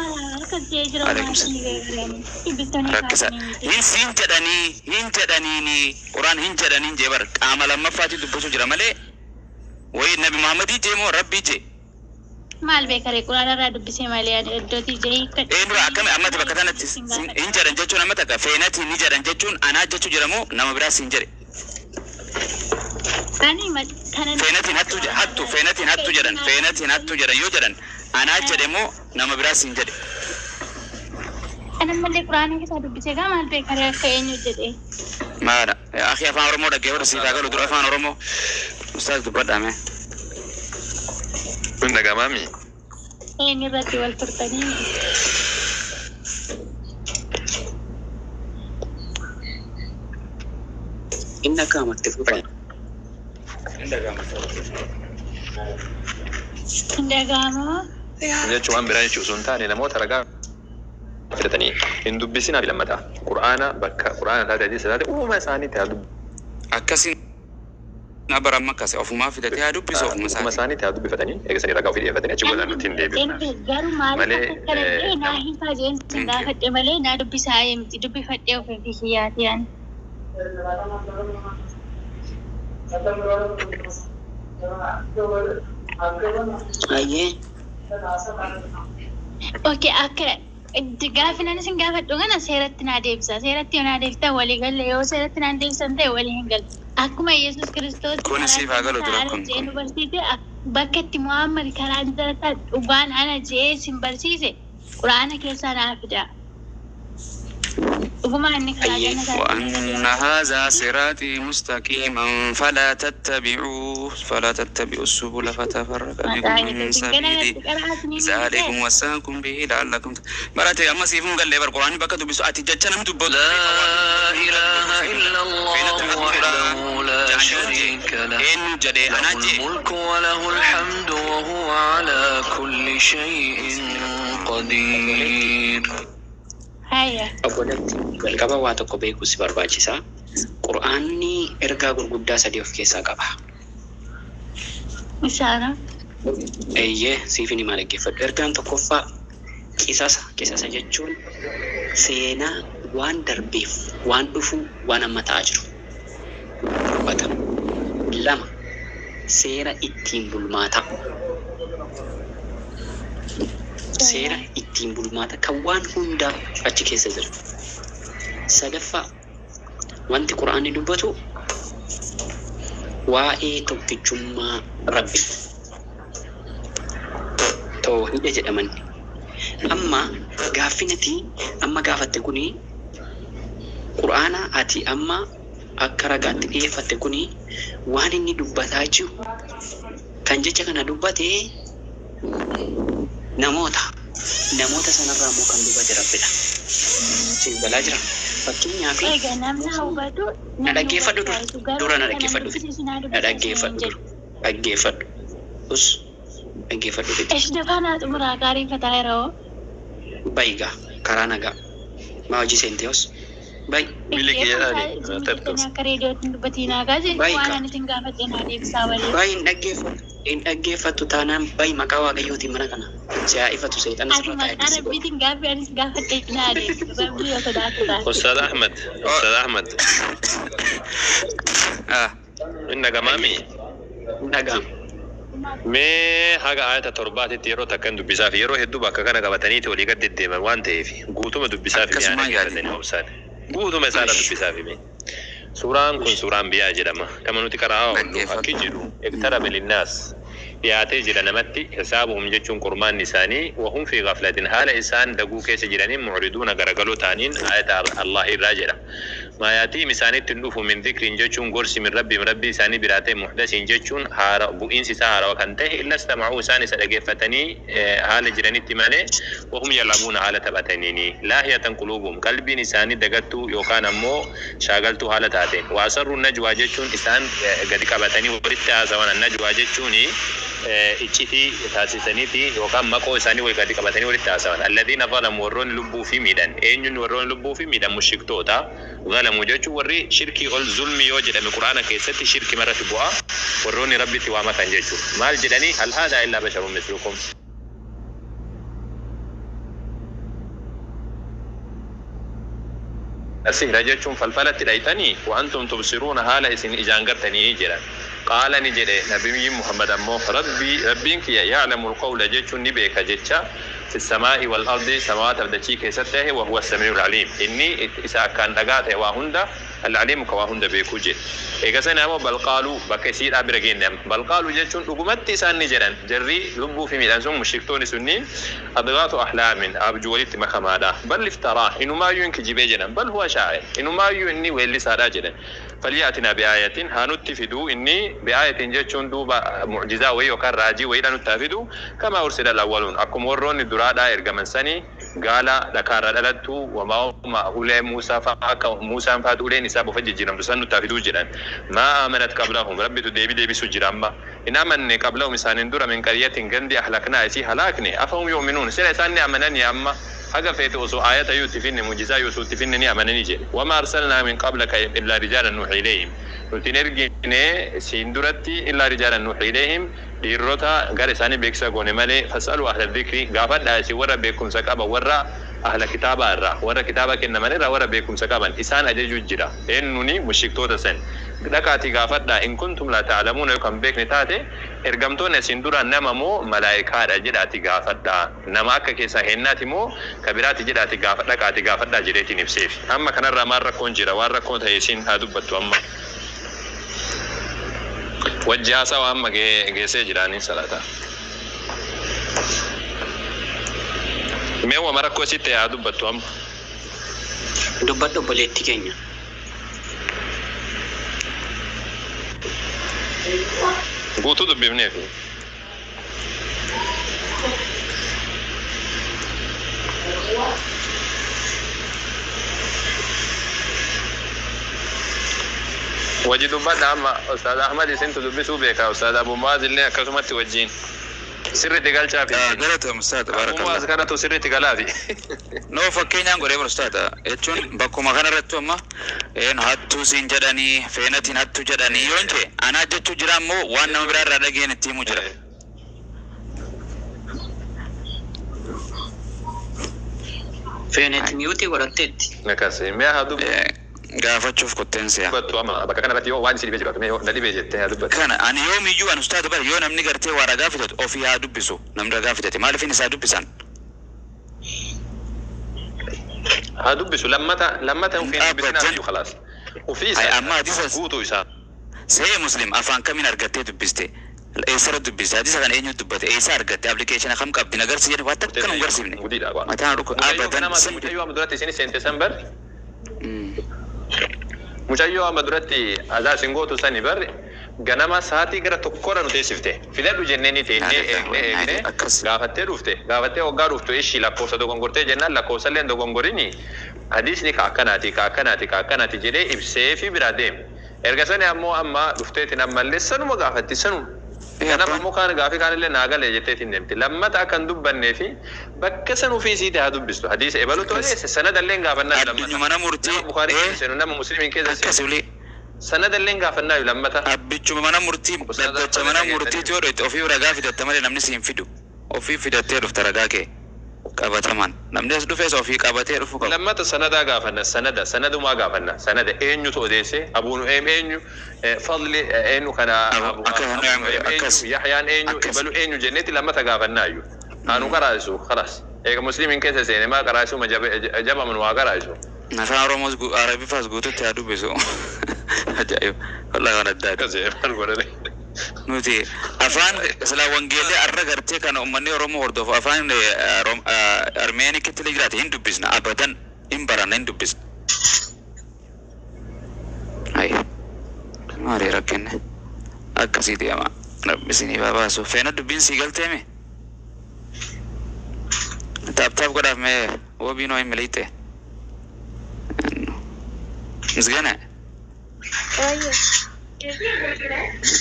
Akkas jedhee jira. Alaikum Uumaa dubbistanii Rakkisa. kaasanii. Hin siin jedhanii, hin jedhaniini, Quraan hin jedhaniin jee bar, qaama lammaffaatti dubbachuu jira malee wayi Nabi Muhammadii jee moo Rabbii jee? Maal beekaree, Quraana irraa dubbisee malee ani iddootii jee hiikkadhe. Eenyudha akkami ammati bakka tanatti hin jedhan jechuun, amma takka feenati ni jedhan jechuun anaa jechuu jira moo nama biraa siin jedhe? Ani kana Feenatiin hattu hattu, feenatiin hattu jedhan, feenatiin hattu jedhan yoo jedhan anaa jedhe moo nama biraa siin jedhe? Ana malee Quraana keessaa dubbisee gaa maal beekaree akka eenyu jedhee. Maadha akhi, afaan Oromoo dhaggeeffatu siif haa galu dura afaan Oromoo. Ustaaz, dubbadhaa mee. Kun dhagamaami. Eenyu irratti wal turtanii? Inni akka amatti fufa. Hin dhaga'amoo? Jechuun waan biraa jechuu osoo hin taane, namoota ragaa fidatanii hin dubbisinaa fi lammataa. Qur'aana bakka Qur'aana taate, hadiisa taate, uumama isaaniitti haa Akkasiin bara amma akkase ofumaa fidatee haa dubbisu ofuma uumama isaatii. isaaniitti haa dubbifatanii eegasanii ragaa ofii dhiyeeffatanii achi booda nuti hin deebifna. Garuu maaliif Malee akka akkana ta'e naa hiikaa jeen sin Thank you. gaafadhe malee naa dubbisaa miti, dubbifadhee ofii fi kiyyaati ani. Ayyee. Okay, akka gaafi nan isin gaafadhu kana seeratti naa deebisa. Seeratti yoo naa deebiftan walii galle, yoo seeratti naan deebisan ta'e walii hin galu. Akkuma Yesus Kiristoos Kun siif haa galu dura karaa kun jee kun. nu barsiise, bakka itti Muhammad karaan jalataa dhugaan ana jee isin barsiise Quraana keessaa naa fida. Dhuguma inni karaa Ayyee. jannataa وأن هذا صراطي مستقيما فلا تتبعوا السبل فتفرق بكم عن سبيله ذلكم وصاكم به لعلكم براتي أما سيفون قال لي بر قرآن بك دبسو أتي جتنا دبو لا إله إلا الله وحده لا شريك له. Eenyu jedhee له anaa jee. الملك وله الحمد وهو على كل شيء قدير. Haya. Obboleetti jalqaba waa tokko beekuu si barbaachisa. Qur'aanni ergaa gurguddaa sadii of keessaa qaba. Isaana. Eeyyee, siifin himaa, dhaggeeffadhu. Ergaan tokkoffaa qisasa. Qisasa jechuun seenaa waan darbeef, waan dhufu, waan amma ta'aa jiru dubbata. Lama, seera ittiin bulmaataa. Seera ittiin bulmaata kan waan hundaa achi keessa jira. Sadaffaa, wanti Qur'aanni dubbatu waa'ee tokkichummaa Rabbi. Toohida jedhaman. Amma gaaffin ati amma gaafatte kuni, Qur'aana ati amma akka ragaatti dhiyeeffatte kuni, waan inni dubbataa jiru kan jecha kana dubbate namoota. Namoota sanarraa immoo kan dubbate Rabbidha. Siif galaa jira. Fakkeenyaaf Egaa namni hubatu na namni dhaggeeffadhu hubachuu dura. haayisu garuu Dura na kana dhaggeeffadhu fidi. dubbisiisu naa Na dubbisiisu hin dhaggeeffadhu dura. jedhu. Dhaggeeffadhu. Us dhaggeeffadhu fidi. Esh dafaa naa xumuraa gaariifataa yeroo. Bayigaa karaa nagaa. Maa hojii seentee os. Bayi. Miliki Eeyyee jedhaani isin tartu. jettanii akka reediyootti hin dubbatinaa gaa waan Bayigaa. ani isin gaafadhe naa deebisaa malee. Bayi, hin dhaggeeffatu. Hin dhaggeeffattu taanaan bayi, maqaa Waaqayyootiin mana kana. Si haa ifatu, seexana Ati sirra taa'e maqaa si godha. Rabbiitiin gaaffii anis gaafadhe naa deebisu. Rabbii yoo sodaatu taate. Ustaad Ahmed, Ustaad Ahmed, inni dhagamaami. Hin dhaga'amu. Mee haga ayata 7titti yeroo takka hin dubbisaa fi yeroo hedduu bakka kana qabataniiti walii gad deddeeman waan ta'eef guutuma dubbisaa fi mi'aa Akkasumaan yaadi. dhaggeeffatanii obsaan. Guutuma isaadha dubbisaa fi mee. Suuraan kun suuraa Anbiyaa jedhama. Kama nuti qara'aa oollu Dhaggeeffadhu. akki jedhu اقترب للناس dhiyaatee jira namatti حسابهم jechuun qormaanni isaanii وهم في غفلة haala isaan daguu keessa jiraniin معرضون garagaloo ta'aniin ayata Allah irraa jedha. ما يأتيهم isaanitti hin dhufu من ذكر jechuun gorsi من ربهم rabbii isaanii biraa ta'e محدث jechuun haara bu'iinsi isaa haarawa kan ta'e إلا استمعوه isaan isa dhageeffatanii haala jiranitti malee وهم يلعبون haala taphataniini لاهية قلوبهم qalbiin isaanii dagattuu yookaan ammoo shaagaltuu haala taateen وأسروا النجوى jechuun isaan gadi qabatanii walitti haasawan. النجوى jechuun iccitii taasisaniiti yookaan maqoo isaanii wal gadi qabatanii walitti haasawan. الذين ظلموا warroonni lubbuu fi miidhan. Eenyuun warroonni lubbuu fi miidhan? Mushriktoota. ظلموا jechuun warri shirkii ol. Zulmi yoo jedhame Quraana keessatti shirki marratti bu'a. Warroonni Rabbitti waamatan jechuudha. Maal jedhanii? هل هذا إلا بشر مثلكم. Sihra jechuun falfalatti dhayxanii وأنتم تبصرون haala isin ijaan gartanii jedhan. قال ni jedhe nabiyyiin Muhammad ammoo ربي rabbiin kiyya يعلم القول jechuun ni beeka jecha في السماء والأرض samaawaataaf dachii keessatti ta'e وهو السميع العليم inni isa akkaan dhagaa ta'e waa hunda العليم ka waa hunda beekuu jedhe. Eega sana ammoo بل قالوا bakka isiidhaa bira geenne. بل قالوا jechuun dhugumatti isaan ni jedhan jarri lubbuu fi miidhaan sun mushriktoonni sunniin أضغاث أحلام abjuu walitti makamaadha. بل افتراه inumaayyuu hin kijibee jedhan. بل هو شاعر inumaayyuu inni weellisaadha jedhan. فليأتنا بآية haa nutti fiduu inni بآية jechuun duuba mucjizaa wayii yookaan raajii wayiidha nutti haa fidu كما أرسل الأولون akkuma warroonni duraadhaa ergaman sanii gaala dhakaarra dhalattu wamaa ulee Muusaa fa'aa akka Muusaan fa'aatu uleen isaa bofa jijjiiramtu san nutti haa fiduu jedhan. ما آمنت قبلهم rabbitu deebii deebisu jira amma. Hin amanne قبلهم isaaniin dura من قرية gandi أهلكناها isii halaakne أفهم يؤمنون sila isaan ni amananii? Amma haga feete osoo aayata yoo itti finne, mucjizaa yoo itti finne, ni amananii jedhe. وما أرسلنا من قبلك إلا رجالا نوحي إليهم nuti hin ergine siin duratti إلا رجالا نوحي إليهم dhiirota gara isaanii beeksisa goone malee. فاسألوا أهل الذكر gaafadhaa isin warra beekumsa qaba, warra ahla kitaabaa irraa, warra kitaaba kennaman irraa, warra beekumsa qaban isaan ajajuu jira. Eenyuni? Mushriktoota san dhaqaatii gaafadhaa إن كنتم لا تعلمون yoo kan beekne taate ergamtoonni isin dura nama moo malaayikaadha jedhaati gaafadhaa, nama akka keessaa hennaati moo kabiraati jedhaati gaafa dhaqaati gaafadhaa jedheetiin ibseef. Amma kanarraa maal rakkoon jira? Waan rakkoon ta'e isin haa dubbattu. Amma wajji haasawa amma geessee jiraanii salaata. Mee wama rakkoo sitti haa dubbattu amma. Dubbadhu, obboleettii keenya. Guutuu dubbifneefi. Wajji dubbadha amma Ustaaz Ahmad isintu dubbisuu beeka. Ustaaz Abu Muaz illee akkasumatti wajjin. Sirriitti galchaafi. Galatoom Ustaaz Abu barakallah. Muaz kanatu sirriitti galaafi. No fakkeenyaan godhee bara Ustaaz jechuun bakkuma kanarratti amma een hattuu siin jedhanii feenatiin hattuu jedhanii yoon jee anaa jechuu jira ammoo waan nama biraa irraa dhageen itti himu jira. Feenet miyuutii godhatteetti. Akkas mee haa Gaafachuuf kotteen si'a. dubbattu amma bakka kanarratti yoo waan si dhibee jiraatu mee na dhibee jettee haa dubbattu. Kana ani yoomiyyuu ani ustaaza bara yoo namni gartee waa ragaa fidatu ofii haa dubbisu namni ragaa fidate maaliif inni isaa dubbisan? Haa dubbisu lammata lammata ofiin dubbisinaa Dhaabbateen iyyuu khalaas. Ofii Ay isaa amma hadiisa guutuu isaa. Sahih Muslim afaan kamiin argattee dubbiste? Eessarra dubbiste? Hadiisa kana eenyutu dubbate? Eessa argatte? Appilikeeshina kam qabdi? Na agarsiisi jedhe waan takka nu hin agarsiifne. Gudiidha waan. Mataan dhukku Mucayyoo abadan kanama simbi. mucayyoo amma duratti isin seente san bar. Mucayyoo amma duratti azaa isin gootu sani bar ganama sa'aatii gara tokkorra nu teessifte. Fidadhu jennee ni teennee eegne eegne gaafattee dhufte gaafattee hoggaa dhuftu ishii lakkoofsa dogongortee jennaan lakkoofsa illee dogongorini hadiisni ka akkanaati ka akkanaati ka akkanaati jedhee ibsee fi biraa deeme. Erga sani ammoo amma dhufteetiin ammallee sanuma gaafatti sanuma. Ganama ammoo kaan gaafii kaanillee naa galee jetteetiin deemte. Lammata akka hin dubbannee fi bakka san ofii isiitii haa dubbistu. Hadiisa ebalutu odeesse sanadallee hin gaafannaa lammata. Addunyuma nama murtii Nama Bukaarii keessa seenu nama Musliimiin keessa seenu. Sanadallee hin gaafannaa lammata. Abbichuma mana murtii dhaddacha mana murtiitti yoo dhoyte ofii ragaa fidatta malee namni si hin fidu. Ofii fidattee dhufta ragaa kee qabataman. Namni as dhufes ofii qabatee dhufuu qaba. Lammata sanadaa gaafanna sanada sanadumaa gaafanna sanada eenyutu odeesse Abuu Nu'eem eenyu Fadli eenyu kana Abu Nu'eem eenyu Yahyaan eenyu Ibalu eenyu jenneeti lammata gaafannaayyuu. Haa nu qaraa'isu khalaas. Eega Musliimiin keessa seene maa qaraa'isu ma jabaman waa qaraa'isu. Afaan Oromoos Arabifaas guututti haa dubbisu. Ajaa'iba. Wallahi waan addaati. Nuti afaan silaa wangeellee arra gartee kana uummanni Oromoo hordofu afaan Armeenikitti illee jiraate hin dubbisna abadan hin baranna hin dubbisna. Ayi maali rakkinne akkasii deema rabbi isinii haa baasu. Feena dubbiin sii galteemi? Tap tap godhaaf mee wabii noo hin miliqxe. Misgana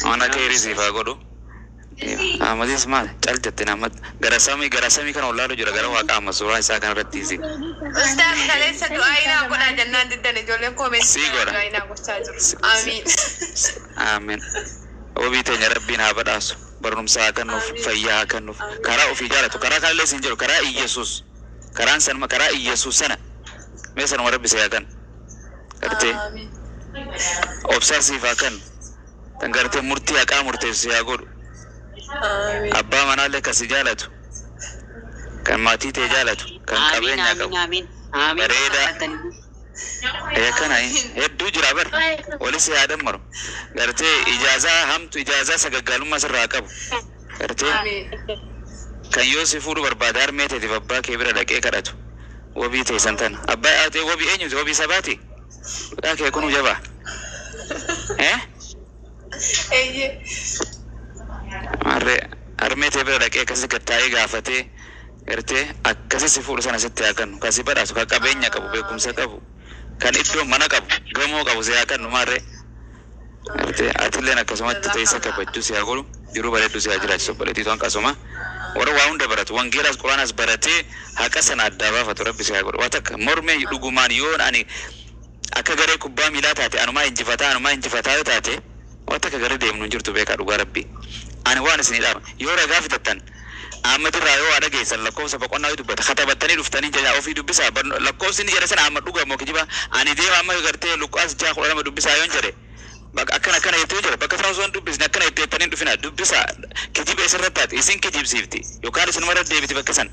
waan akka hirisiif haa godhu. Ahmadis maal cal jette nama gara samii kana ollaalu jira gara waaqa amma suuraa isaa kana irratti isi. Ustaaz kaleessa du'aa inaa godhaa jennaan diddan ijoolleen koomentii Sii godha. du'aa inaa gochaa jiru. Amiin. Aamin. Wabii teenya rabbiin haa badhaasu. Barumsa haa kennuuf, fayyaa haa kennuuf. Karaa ofii jaalatu, karaa kanallee isin jedhu, karaa Iyyasuus. Karaan sanuma, karaa Iyyasuus sana. Mee sanuma rabbi si haa kennu. Gartee obsaa siif haa kennu. Tan gartee murtii haqaa murteessu si haa godhu. Abbaa manaallee kan si jaalatu. Kan maatii tee jaalatu. Kan Amiin qabeenya amiin qabu. amiin amiin. Bareedaa. Akkana hedduu jira bar. Walis haa dammaru. Gartee ijaazaa hamtu ijaazaa sagaggaalummaa sirraa qabu. Gartee kan yoo si fuudhu barbaade harmee teetiif abbaa kee bira dhaqee kadhatu. Wabii teessan tana. Abbaa ate wabii eenyuti? Wabii sabaati? Maqaa kee kunuu jabaa. Eh? Eeyyee. Harree harmee tee bira dhaqee akkasi gad taa'ee gaafatee gartee akkasi si fuudhu sana sitti haa kennu. Kan si badhaasu kan qabeenya qabu beekumsa qabu kan iddoo mana qabu gamoo qabu si haa kennu maarree. Gartee atilleen akkasumatti teessa kabajju si haa godhu jiruu bareeddu si haa jiraachisu obboleettii to'an qasuma. Warra waa hunda baratu wangeelaas quraanaas baratee haqa sana addaa baafatu rabbi si haa godhu. Waa takka mormee dhugumaan yoon ani akka garee kubbaa miilaa taate anumaa injifataa yoo taate waa takka garee deemnu hin jirtu beekaa dhugaa rabbi. Ani waan isinii dhaama yoo ragaa fidattan Ahmad irraa yoo waa dhageessan lakkoofsa boqonnaa yoo dubbata katabattanii dhuftanii jedha ofii dubbisaa lakkoofsi inni jedhe sana Ahmad dhugaa moo kijiba ani deema amma gartee Luqaas 6:12 dubbisaa yoon jedhe bakka akkana akkana jettee jira bakka sana osoo hin dubbisne akkana jettee jettanii hin dhufina dubbisaa kijiba isirra taate isin kijibsiifti yookaan isinuma irra deebiti bakka san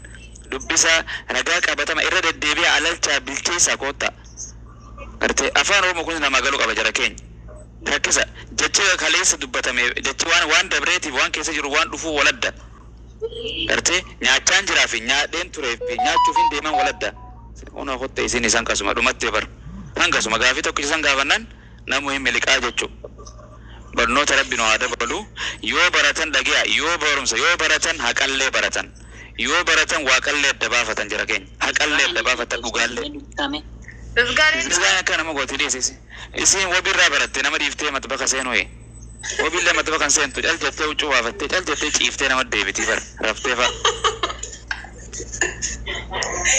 dubbisaa ragaa qabatama irra deddeebi'a alalchaa bilcheessaa koottaa gartee afaan Oromoo kun namaa galuu qaba jara keenya. Rakkisa jecha kaleessa dubbatame jechi waan waan dabreetiif waan keessa jiru waan dhufuu waladda. Gartee nyaachaan jiraa fi nyaadheen turee fi nyaachuuf hin deeman waladda. Una kotte isin isaan kasuma dhumattee bar. Hangasuma gaafii tokkicha isaan gaafannaan namu hin miliqaa jechuudha. Barnoota rabbi nu haa dabalu. Yoo baratan dhagi'a, yoo barumsa, yoo baratan haqallee baratan. Yoo baratan waaqallee adda baafatan jara keenya. Haqallee adda baafatan dhugaallee. Misgaaneen Misgaan akka nama gooti dhiisisi. Isiin wabiirraa baratte nama dhiiftee matbaka seenuu. Wabiillee matbaka hin seentu cal jettee huccuu baafattee cal jettee ciiftee nama deebitii bara raftee fa'a.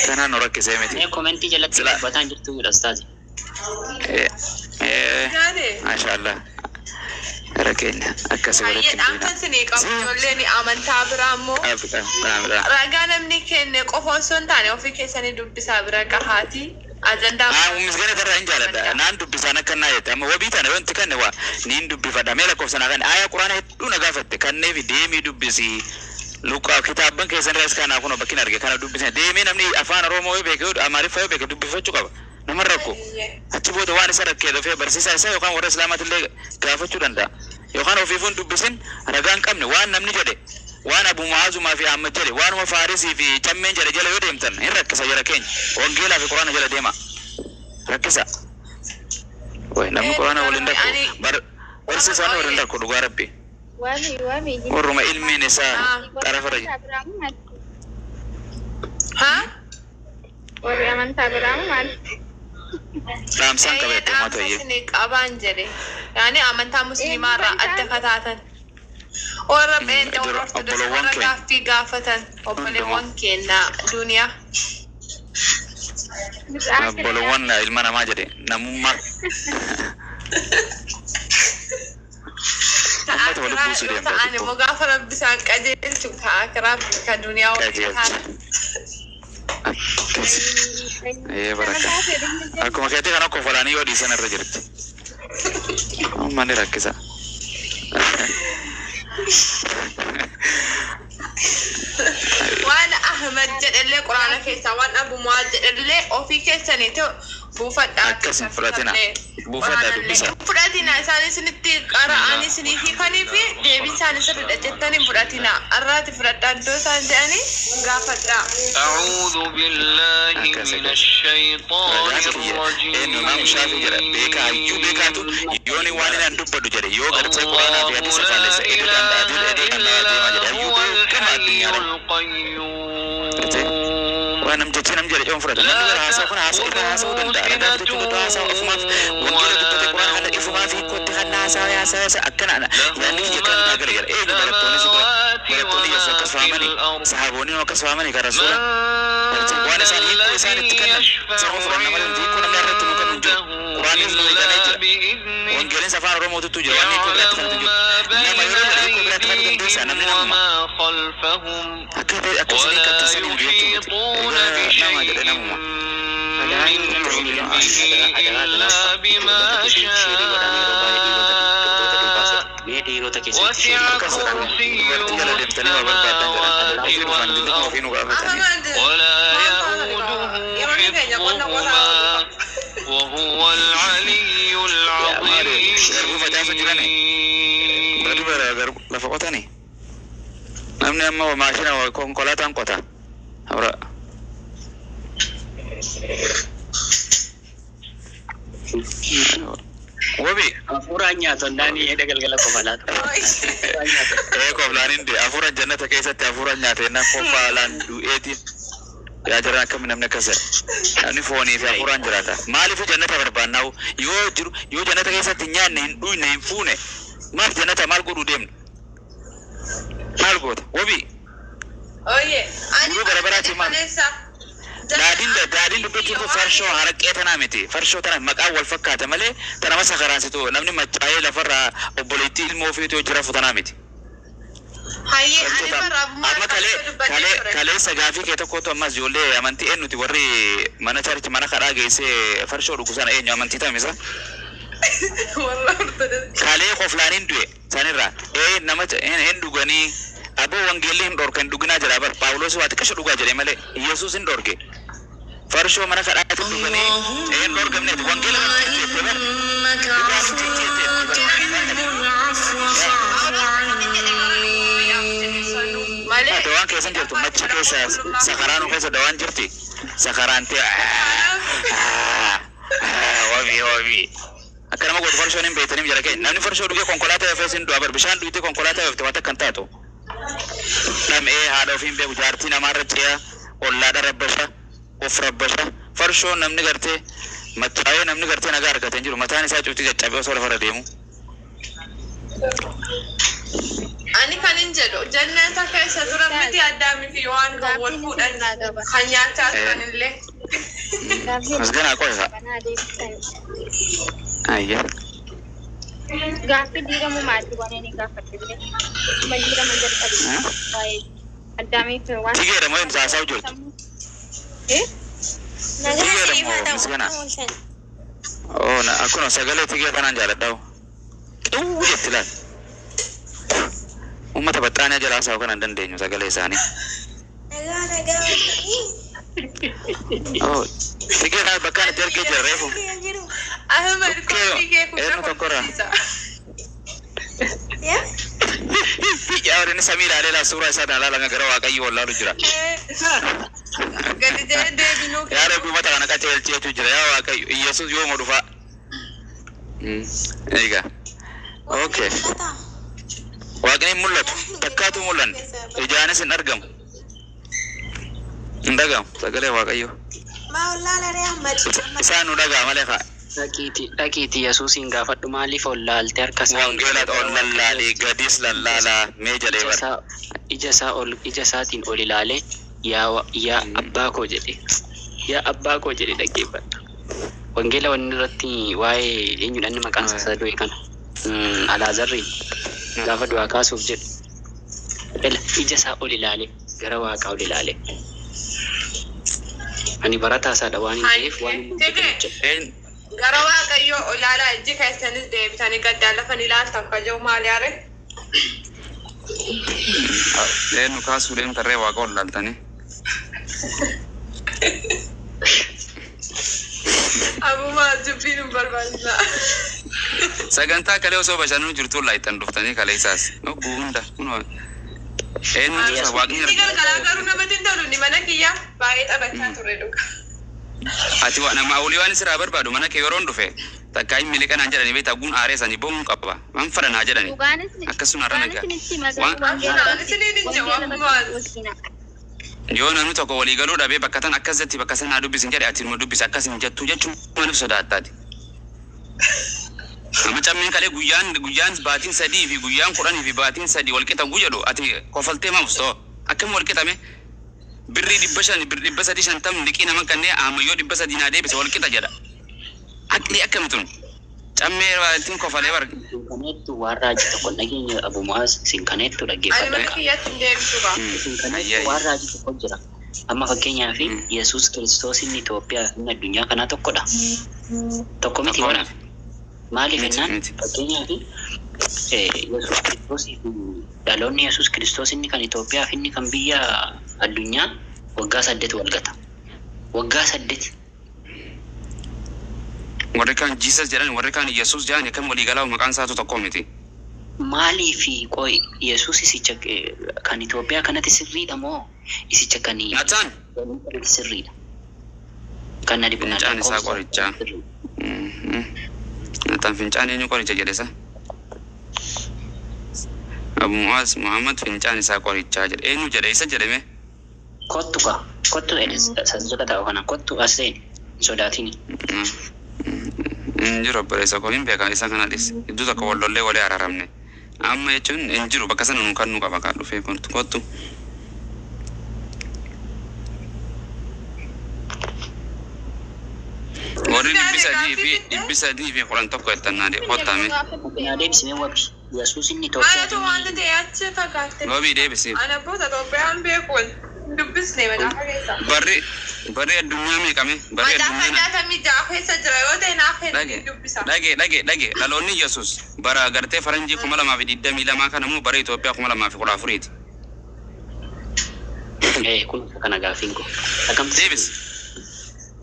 Kanaan nu rakkisee miti. Mee komentii jalatti Sila dubbataan jirtu jedha ustaazi. Misgaanee. maashaallah gara keenya akkasii Hayyee walitti hin dhaamsa bu'ina. isinii qabu ijoolleen amantaa biraa immoo Dhaam. ragaa namni kenne qofa osoo hin taane ofii keessanii dubbisaa bira gahaati. Ajandaa Misgana tarraa hin jaaladha. Naan dubbisaan akka naa jette. Amma wabii tana wanti kanne waa niin dubbifadha. Mee lakkoofsa naa kanne aayaa quraana hedduu na gaafatte. Kanneef deemii dubbisi. Luqaa kitaabban keessan irraas kanaa kun bakkin arge kana dubbisne. Deemee namni afaan Oromoo yoo beeke Amaariffa yoo beeke dubbifachuu qaba. Nama rakko. Achi booda waan isa rakkee dhufee barsiisaa isaa yookaan warra Islaamaatillee gaafachuu danda'a. Yookaan ofiifuu hin dubbisin ragaa hin qabne waan namni jedhe waan Abu Mu'aazumaa fi Ahmad jedhe waanuma Faarisii fi Cammeen jedhe jala yoo deemtan hin rakkisa jara keenya. Wangeelaa fi Quraana jala deema. Rakkisa. Way namni Quraana waliin Ani rakku bar barsiisaan waliin rakku dhugaa rabbi. Waami waami Warruma ilmiin isaa xarafa irra amantaa biraa maal? haa Warri amantaa biraa maal? dhaamsaan eeyyee qabeette uummata dhaamsa iyyee. isinii qabaan jedhe. Yaani amantaa musliimaa irraa adda kataatan. Warra pheenxee warra Jira ortodoksii obbolowwan warra keenya gaaffii gaafatan hundumaa obboleewwan keenya duniyaa. obbolowwan ilma namaa jedhe namummaa Ta uummata walitti akiraa buusuu yoo deemta ta'an xiqqoo immoo gaafa rabbi isaan qajeelchu ta akiraa ka duniyaa waliin qajeelcha. taana. Akkas. Ee baraka. Akkuma keetii kana kofalaanii yoo dhiisan irra jirti. Uummanni rakkisa. Waan Ahmed jedhellee quraana keessaa waan Abu Mu'aaz jedhellee ofii keessanii ta'u buufadhaa Akkas hin fudhatina. keessattillee Buufadhaa quraanallee dubbisa. hin fudhatina isaan isinitti qara'anii isinii hiikanii fi deebiin isaanii sirriidha jettanii hin fudhatina arraati fudhadhaa iddoo isaan jedhanii gaafadhaa. أعوذ بالله Akkas من akkas. الشيطان Ragaan kiyya eenyu Imaam Shaafii jedha beekaa hayyuu beekaatu yooni waan inni an dubbadhu jedhe yoo gartee quraanaa fi الله hadiisa لا faallessa edee danda'a إله edee danda'a deema إلا jedhe hayyuu هو beekama الحي addunyaadha. Gartee القيوم waan nam jechee nam jedhe coon fudhata namni لا bara haasaa kun haasaa irra haasa'uu تأخذه danda'a ragaa سنة fidachuu danda'a haasaa ofumaaf wangeela dubbate ولا quraana kana ifumaaf hiikkootti kan haasaa haasaa haasaa akkana له yaadni kiyya kana ما naa في gala jedha eegu barattoonni si bira السماوات barattoonni yesu وما akkas في fahamani الأرض sahaboonni akkas fahamani kan من rasuula gartee waan ذا isaan hiikoo isaan itti الذي kennan يشفع sana fudhanna malee nuti hiikoo namni irratti nu kennu hin jiru عنده quraannis nu إلا eegamee jira بإذنه wangeeliin afaan oromootu jira waan hiikoo biraatti يعلم kanatu hin jiru ما nama بين yeroo jedhe hiikoo biraatti kanatu dandeessaa أيديهم namni namuma وما خلفهم akka ta'e akka isin ولا hiikkattan sanii miti jechuu miti يحيطون egaa nama jedhe بشيء namuma Adaraa من inni isin علمه adaraa adaraa إلا بما dubartoota keessatti sheerii godhame yeroo baay'ee dhiirota dubartoota durbaa شاء mee dhiirota keessatti sheerii وسع akkas godhame كرسيه dubartii jala deemtanii waa barbaaddan jedhan السماوات ofii dhufan xixiqqoo ofii nu gaafatanii Ahmed ولا maal ta'a يؤوده yeroo keenya qonna qotaa حفظهما وهو العلي maali garbuu facaasu jirani العظيم gadi bara garbu lafa qotani namni amma maashina konkolaataan qota habra wabi Hafuuraan nyaatu andaanii hedha galgala kofalaatu. Hafuuraan nyaatu. ee koflaan de hafuura jannata keessatti hafuura nyaate na kofaalaan du'eeti yaa jiran akkami namni akkas jedha namni foonii fi hafuuraan jiraata maaliif jannata barbaannaa'u yoo jiru yoo jannata keessatti hin nyaanne hin dhugne hin fuune maaf jannata maal godhuu deemna maal goota wabi Oye, ani Guruu bara baraati maal? kaleessa. Daadhiin daadhiin dubbachuun kun farshoo haraqee tanaa miti. Farshoo tana maqaan wal fakkaata malee tana sakaraansitu namni machaa'ee lafarraa obboleettii ilmoo ofiitu yoo jiraatu tanaa miti. Hayyee ani bara abbummaa Amma kalee kalee kaleessa gaafii kee tokkotu ammas ijoollee amantii eenyuti warri mana charchi mana kadhaa geessee farshoo dhugu sana eenyu amantii tamisa. Warra ortodoksii. Kalee koflaaniin du'e sanirraa ee nama hin dhuganii aboo wangeelli hin dhorka hin dhuginaa jedha bar Paawuloos waa xiqqasho dhugaa jedhe malee Yesuus hin dhorke. Farshoo mana kadhaatti dhuganii ee hin dhorkamneeti wangeela kana jettee bar dhugaan hin jettee Malee. Dawaan keessa hin jirtu machi keessa sakaraanuu keessa dawaan jirti sakaraan ta'e wabii wabii akka nama gootu farshoon hin beektaniif jara keenya namni farshoo dhugee konkolaataa oofee hin du'a bar bishaan dhugee konkolaataa oofte waan takka hin taatu nam'ee haadha ofii hin beeku jaartii namaarra ce'a ollaadha rabbasha of rabbasha farshoo namni gartee Machaa'ee namni gartee nagaa argatee hin jiru. Mataan isaa cufti caccabee osoo lafarra deemu. Ani kan hin jedhu jannata keessa turan miti Addaamii fi Yohaan kan wal fuudhan kan nyaachaa turan illee. Misganaa qofa. Ayya. Gaaffii diigamuu maatii waan inni gaafadhe bile. Amma diigama jalqabe. Waa'ee Addaamii fi waan. Tigeera moo hin saasawu jirtu? Tigeera moo misganaa? Oo na akkuma sagalee tigee kanaan jaaladhaa. Xiwwu jetti laal. Uummata baxxaanaa jalaa saa'u kana hin dandeenyu sagalee isaanii. Nagaa nagaa waltanii. Oo tigee kana bakkaan itti argee jira reefu. Jiru. Ahmed koffii kee kun Eenyu tokkorraa? Yaa? Yaa warri samii ilaalee laa suuraa isaa ilaalaa gara Waaqayyo wallaalu jira. Gadi jedhee deebinuu. Yaa Rabbi uummata kana qajeelcheetu jira yaa Waaqayyo Iyyasuus yooma dhufaa. Egaa. Okay. Waaqni hin mul'atu. Takkaatu mul'anne. Ijaanis hin argamu. Hin dhagamu sagalee Waaqayyo. Maa wallaala ree Ahmad? Isaan nu dhagaa malee kaa. Dhaqiitii dhaqiitii Yesuusin gaafadhu maaliif ol laalte harka isaa ol Wangeela ol lallaalee gadis lallaalaa mee jedhee ija bara. isaa ija isaa ol ija isaatiin ol ilaalee yaa wa- yaa abbaa koo jedhe yaa abbaa koo jedhe dhaggeeffadha. Wangeela wanni irratti waa'ee eenyudha inni maqaan isaa isa du'e kana Alaazarriin gaafa du'aa kaasuuf jedhu ela ija isaa ol ilaale gara waaqaa ol ilaale. Ani barataa isaadha waan hin ta'eef waan inni hojjetu hojjedha. Gara Waaqayyoo olaalaa ijji keessanis deebitanii gaddaan lafan ilaaltan ka jiru maali yaare? Eenyu kaasuu deemta ree waaqa ol laaltanii? Abumaa dubbiin hin barbaachisaa. Sagantaa kalee osoo bashannanuu jirtuu laayittan dhuftanii kalee isaas. Ogguu hunda kunoo eenyu isa waaqni Inni galgalaa garuu namatti hin tolu inni mana kiyya baay'ee taphachaa ture dhuga. Ati waan nama olii waan sirraa barbaadu mana kee yeroon dhufe takkaa hin miliqanaan jedhanii beektaa guun aaree sanii bohuun qaba. Waan fadhanaa jedhanii. Dhugaanis Akkasuma har'a dhugaanis nagaa. nitti maqaa Waan wangeela Ani isiniin hin jedhu wangeela abumaa. wajjina. Yoo namni tokko walii galuu dhabee bakka tan akkas jetti bakka sana dubbisin jedhe ati immoo dubbisi akkas hin jettu jechuun maaliif sodaattaati? Nama cammeen kalee guyyaan guyyaan baatiin 3 fi guyyaan 10 fi baatiin 3 wal qixa jedhu ati kofaltee maaf soo akkam wal qixame birrii 500 birrii 350 liqii nama kannee ammayyoo 300 naa deebise wal qixa jedha. Aqli akkami tun cammee ittiin kofalee bar. Isin kaneettu waan raajii tokko hin dhageenye Abu Mu'aaz isin kaneettu Ani dhaggeeffadha. mana kiyyatti hin deebisu baa. Isin kaneettu waan raajii tokko jira. Amma fakkeenyaaf Yesuus Kiristoos inni Itoophiyaa fi inni addunyaa kanaa tokkodha. Tokko miti bara. Maaliif jennaan fakkeenyaaf Yesuus Kiristoosii fi dhaloonni Yesuus Kiristoos inni kan Itoophiyaa fi inni kan biyya addunyaa waggaa 8 wal gata. Waggaa 8. Warri kaan Jesus jedhan warri kaan Yesuus jedhan akkam walii galaa maqaan isaatu tokko miti. Maaliif qoy Yesuus isicha kan Itoophiyaa kanatti sirriidha moo isicha kan Nataan kanatti sirriidha? Kan nadi Fincaan isaa qorichaa. Nataan fincaan eenyu qoricha jedhe isa? Abu Mu'aaz Muhammad fincaan isaa qorichaa jedhe. Eenyu jedhe isa jedhame? Kottu ka kottu jedhe sassoqa ta'u kana kottu as seeni hin sodaatini. Hin jiru obboleessa koo hin beekan isa kana dhis. Iddoo tokko wal lollee walii araaramne. Amma jechuun hin jiru bakka sana nu kan nu qaba kaa dhufee kottu kottu. Warri 311 jettan naa kottame. Naa deebisime wabi. Yesuus inni Itoophiyaa Anatu wanta ta'e achi fagaatte. Wabii deebisi. Ana boota Itoophiyaan beekuun hin dubbisne macaafa keessa. Barri barri addunyaa meeqame? Barri Macaafa addunyaa 66 keessa jira yoo ta'e naaf kenni dhage hin dubbisa. dhage dhage dhage dhaloonni Yesuus bara gartee faranjii 2022 kana immoo bara Itoophiyaa 2014ti. Kun kana gaaffiin koo. Akkamti Deebis.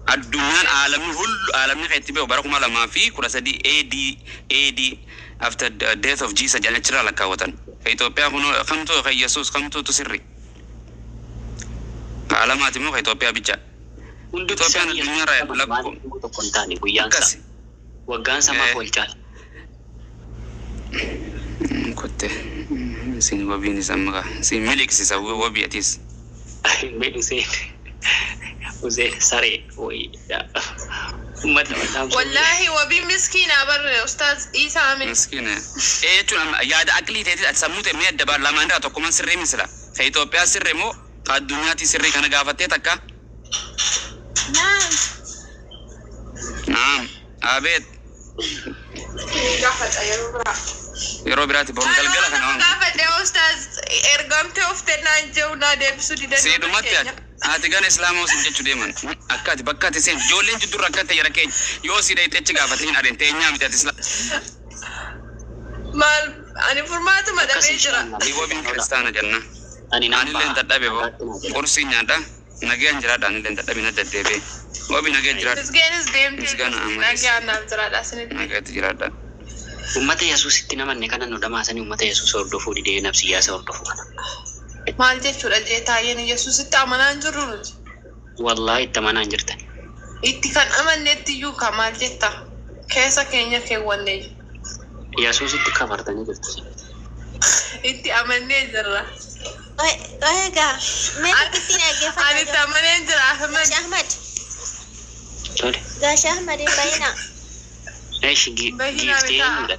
Addunyaan aalamni hullu aalamni kan itti beeku bara 2013 AD after the death of Jesus jedhanii achirraa lakkaawwatan. Ka Itoophiyaa kun kamtu ka Yesuus kamtuutu sirri. Ka alamaati immoo ka Itoophiyaa bicha. Hundi Itoophiyaan isaanii addunyaarraa Yesuus lakkoo maaliif tokko hin taane guyyaan isaa. akkasi. Waggaan isaa maaf wal caala? Kotte isin wabiin isa maqaa isin miliqsisa wabii atis. Mee Useen Useen saree wayii. Uummata dhaamsa. Wallaahi wabii miskiina barre ustaaz Isaa Amin. Miskiina. Ee jechuun amma yaada aqlii ta'eeti ati sammuu ta'e mee adda baa lamaan irraa tokkuman sirrii misila. Ka Itoophiyaa sirrii moo ka addunyaatti sirrii kana gaafattee takka? Naam. Naam. Abeet. Gaafadha yeroo biraa. Yeroo biraatti boru galgala kana waan. Gaafadhe ustaaz ergamtee uftee naan jiru naa deebisuu didan. Seedumatti ati ati gana islaamaa osin jechuu deeman akka ati bakka ati seen ijoolleen jiddurra akka ta'e jara keenya yoo si dhayxe achi gaafatte hin adeemte eenyaa miti ati islaama. Maal ani furmaatuma dhabee jira. Wabiin kiristaana jenna. Ani nan Anillee baha. dadhabe bo. Qursii nyaadha. Nagayaan jiraadha anillee dadhabe na deddeebi'e. Wabii nagayaan jiraadha. Misgeenis deemtee Misgaana ammas. nagaan naaf jiraadha isinitti. Nagayaatti jiraadha. Uummata Yesuusitti namanne kana nu dhamaasanii uummata Yesuus hordofuu didee nafsiyyaasa hordofuu kana. Maal jechuudha jee taayeen Yesuusitti amanaa hin jirru nuti. Wallaahi itti amanaa hin jirtan. Itti kan amannetti iyyuu ka maal jetta keessa keenya keewwanne Yesuusitti kafartanii jirtu. itti amannee jirra. Egaa mee tokkittiin dhaggeeffadhaa Ani itti amanee jira Ahmed. Gaash Ahmad. Tole. Gaash Ahmad hin bahinaa. Eeshi Bahinaa giiftee bitaa. eenyudha?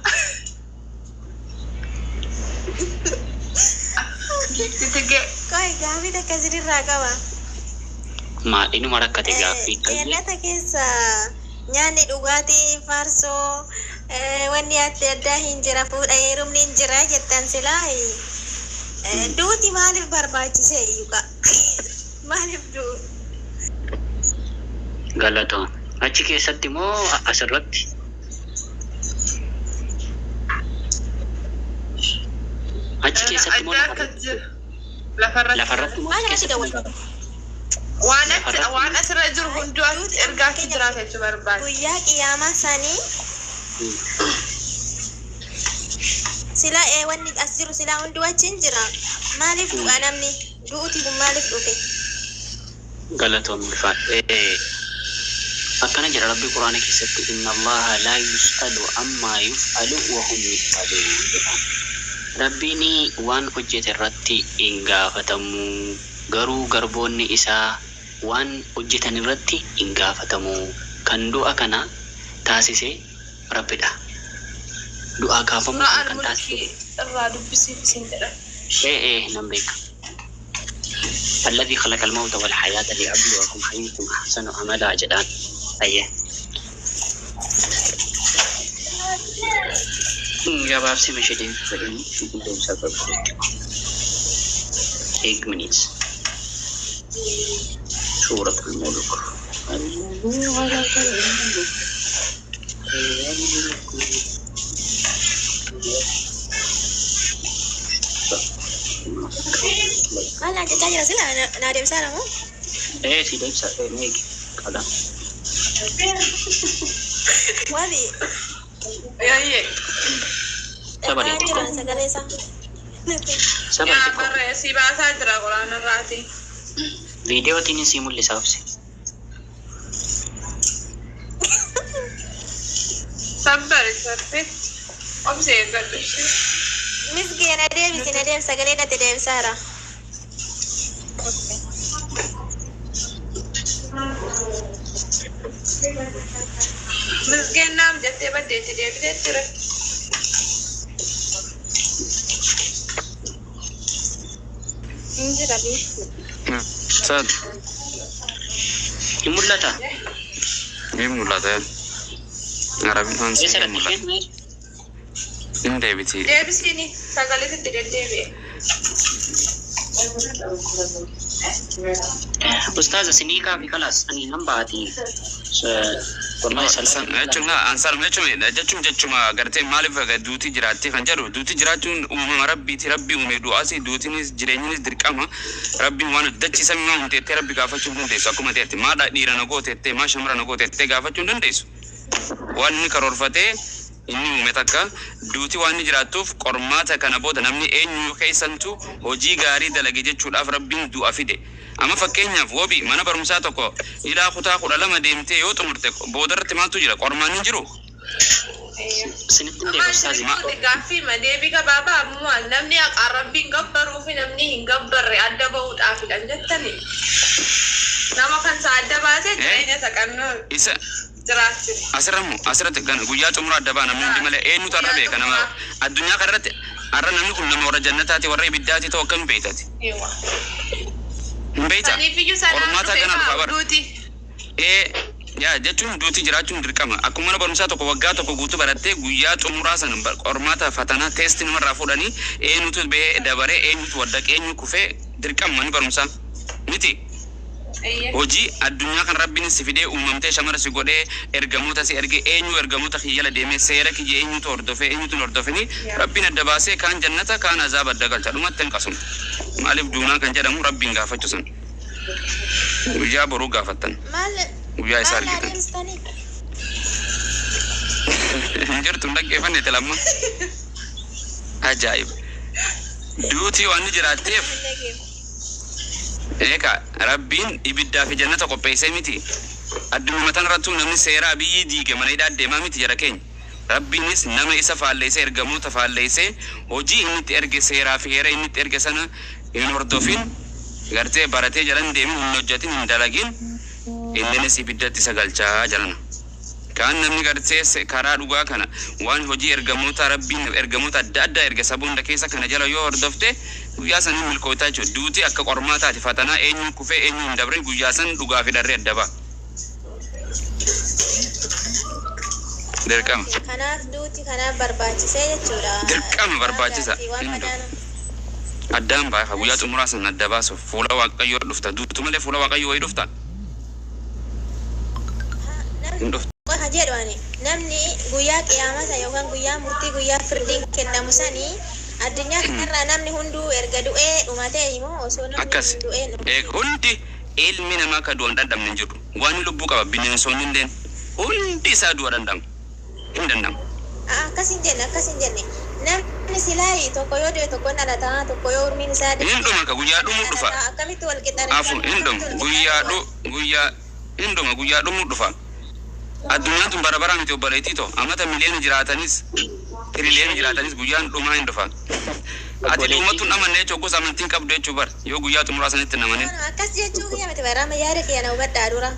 Giiftiti gee. Qoy gaafii takka sirraa qaba. Maal inuma rakkate gaaffii qayyee. Jannata keessa nyaanni dhugaatii farsoo wanni adda addaa hin jira fuudha heerumni hin jira jettan silaa duuti maaliif barbaachise iyyuqa maaliif du'u? Galatoon. Achi keessatti moo asirratti? Achi keessatti moo Adda akka lafarratti? jira. Lafarratti. Lafarratti moo Maal achi namatti keessatti? dawwaltu? Waan achi waan asirra jiru hunduu achi ergaa achi jiraata jechuu barbaade. Guyyaa qiyaamaa sanii silaa wanni as jiru silaa hunduu achi hin jira. Maaliif du'a namni? Du'uti kun maaliif dhufe? Galatoon ulfaadha. Akkana jedha Rabbi Quraana keessatti inna Allaha laa yus'alu ammaa yuf'alu wa hum yus'aluun jedha. Rabbiin waan hojjete irratti hin gaafatamu garuu garboonni isaa waan hojjetan irratti hin gaafatamu. Kan du'a kana taasise Rabbidha. Du'aa kaafamuu Suuraa kana kan taasise al-mulkii irraa dubbisiif isin jedha. ee nan beeka. الذي خلق الموت والحياة ليبلوكم أيكم أحسن عملا jedhaan. Ayyee. Gabaabsi meeshee deebisuu fedhanii deemsa qabu. 8 minutes. سورة الملك. الذي خلق الملك. Maal naan jechaa jira silaa naa deebisaa moo? Ee si deebisa ee meeqi qala. Wabi Yaayyee. Saba dhaga'aa xiqqoo. jira sagalee isaa. Saba Yaa xiqqoo. barre si baasaa jira quraana irraati. Viidiyootiin si mul'isa obsi. Sabbari perfect. Obsi eeggadhu ishee. Misgeena deebisi na deebisa sagalee natti deebisaara. Misgeen naam jettee baddeetti deebitee jira. Hin jira beektu. Sad. Hin mul'ata? Ni mul'ata. Arabiffaan Eessa si dhaqxe mul'ata. isheen mee? Hin deebiti. Deebisiini sagalee sitti deddeebi'e. Ustaaza sinii kaafi kalaas ani nan baati. Wallahi salaam. Jechuun ansaar jechuun jechuun jechuma gartee maaliif duuti jiraatti kan jedhu duuti jiraachuun uumama rabbiiti rabbi uume du'aasi duutiinis jireenyinis dirqama rabbiin waan dachii samii maa hunteettee rabbi gaafachuu hin dandeessu akkuma ta'etti maa dhiira na gooteettee maa shamara na gooteettee gaafachuu hin dandeessu. Waan inni karoorfatee inni uume takka duuti waan inni jiraattuuf qormaata kana booda namni eenyu keessantu hojii gaarii dalage jechuudhaaf rabbiin du'a fide. Amma fakkeenyaaf wobi mana barumsaa tokko ilaa kutaa 12 deemtee yoo xumurte boodarratti maaltu jira qormaan hin jiru. Sinitti hin deebi ustaazi. Maal gaaffii ma deebii gabaabaa ammoo namni haqaan rabbiin gabbaruu fi namni hin gabbarre adda bahuudhaafidha jettani. Nama kan isa adda baasee jireenya isa qannoo. Isa Jiraachuu. Asirra immoo asirratti gana guyyaa xumuraa adda ba'a namni hundi malee eenyutu har'a Guyyaa beeka nama xumuraa. addunyaa kanarratti har'a namni kun nama warra jannataati warra ibiddaati ta'u akkam beektati? Ewa. Hin beektaa? Saniifiyyuu sanaan Qormaata dhufe gana dhufa kaa bara. duuti. Ee yaa jechuun duuti jiraachuun dirqama. Akkuma mana barumsaa tokko waggaa tokko guutuu barattee guyyaa xumuraa sana qormaata fatanaa teestii namarraa fuudhanii eenyutu ba'ee dabaree eenyutu waddaqee eenyu kufee dirqama manni barumsaa miti. Eeyyee. Hojii addunyaa kan rabbiin si fidee uumamtee shamara si godhee ergamoota si ergee eenyu ergamoota kiyyala deemee seera kiyya eenyutu hordofee eenyutu hin hordofini rabbiin adda baasee kaan jannata kaan azaaba adda galcha dhumatti hin qasuma. Maaliif duunaa kan jedhamu rabbiin gaafachuu san guyyaa boruu gaafattan Maal guyyaa isaa maal naa argitan. deebistanii? Hin jirtu hin dhaggeeffanne tilamma. Ajaa'iba. Duutii waan ni jiraatteef Hin dhageeffanne. eeka rabbiin ibiddaa fi jannata qopheessee miti. Addunyaa tanarrattuu namni seeraa biyyi diige mana hidhaa deemaa miti jara keenya. Rabbiinis nama isa faalleessee ergamoota faalleessee hojii inni itti erge seeraa fi heera inni itti erge sana hin hordofin gartee baratee jalan deemin hin hojjetin hin dalagin inninis ibiddatti isa galchaa jalana. Kaan namni gartee karaa dhugaa kana waan hojii ergamoota rabbiin ergamoota adda addaa erge saba hunda keessa kana jala yoo hordofte guyyaa san hin milkootaa jechuudha. Duuti akka qormaataati fatanaa eenyuun kufee eenyuun hin dabrin guyyaa san dhugaa fi dharree adda ba'a. Dirqama. Kanaaf duuti kanaaf barbaachisee jechuudha. Dirqama barbaachisa. Fi waan Hin madaala. Addaan baafa guyyaa xumuraa san adda baasuuf fuula waaqayyoo dhufta. Duutu malee fuula waaqayyoo wayii dhufta. Hin dhuftu. Qofa jedhu ani namni guyyaa qiyaamaa sana yookaan guyyaa murtii guyyaa firdiin kennamu sanii addunyaa kanarraa namni hunduu erga du'ee dhumatee immoo osoo namni Akkas. hin du'een Ee hundi ilmi namaa akka du'an dhandhamne hin jiru. Waan lubbuu qaba bineensonni illeen hundi isaa du'a dhandhama. Hin danda'amu. Akkas hin jenne, akkas hin jenne. Namni silaa tokko yoo du'e tokko dhalataa, tokko yoo umriin isaa Hin dhuma ka guyyaa dhumuu dhufa. Akkamitti wal qixxaane? Afu hin dhuma guyyaa dhu guyyaa hin dhuma guyyaa dhumuu dhufa. Addunyaan tun bara bara miti obboleettii too amata miliyoona jiraatanis tiriliyoona jiraatanis guyyaan dhumaa hin dhufa. Ati dhumatu hin amanne jechuun gosa amantiin qabdu jechuu bara yoo guyyaa xumuraa sanitti hin amanin. Akkas jechuu kiyya miti bara yaada kiyya na hubadhaa dura.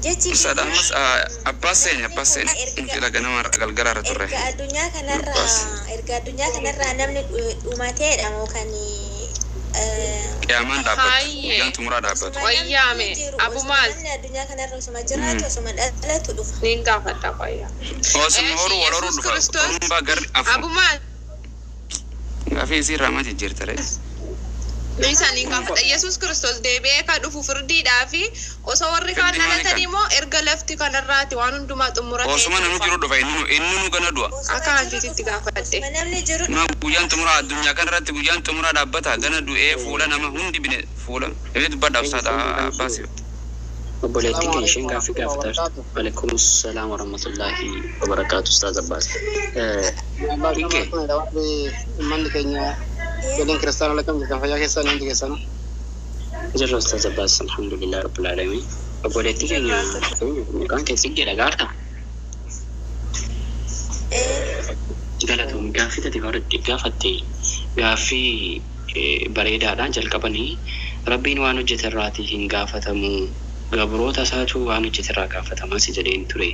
Jechi Sadammas abbaas seeni abbaas seeni fila ganama galgala irra turre. Erga addunyaa kanarraa namni dhumateedha moo kan Qiyaamaan dhaabbatu guyyaan xumuraa dhaabbatu. Wayyaame Abu Maaz. Namni addunyaa kanarra osuma jiraatu osuma dhalatu dhufa. Niin gaafadha wayyaa. Osuma horuu wal horuu dhufa. Orumbaa garri afu. Abu Maaz. Gaafii isii irraa maa jijjiirta ree? Isa niin gaafadha. Yesuus Kiristoos deebi'ee kan dhufu firdiidhaa fi osoo warri kaan Firdii maali dhalatanii kan? immoo erga lafti kanarraati waan hundumaa xumuratee Osuma namni jiru dhufa inni nu gana du'a. Akka hantiititti gaafadhe. Namni jiru Ma guyyaan xumuraa addunyaa kanarratti guyyaan xumuraa dhaabbata gana du'ee fuula nama hundi bine fuula. Inni dubbadha ustaata abbaas. Obboleettiin keenya isheen gaaffii gaafataa jirtu. Waalaikum salaam warahmatullahi wabarakaatu Ustaaz Abbaas. Hiike Manni keenya waliin kiristaana lakam jirtan, fayyaa keessan hundi keessan. Jirra Ustaaz Abbaas, alhamdulillah rabbil alamin. Obboleettii keenya maqaan kee Tsiggeedha gaarta? Galatoom, gaaffii tati gaafatte gaaffii bareedaadhaan jalqabanii rabbiin waan hojjete irraatii hin gaafatamu, gabroota isaatu waan hojjete irraa gaafatamaa si jedheen ture.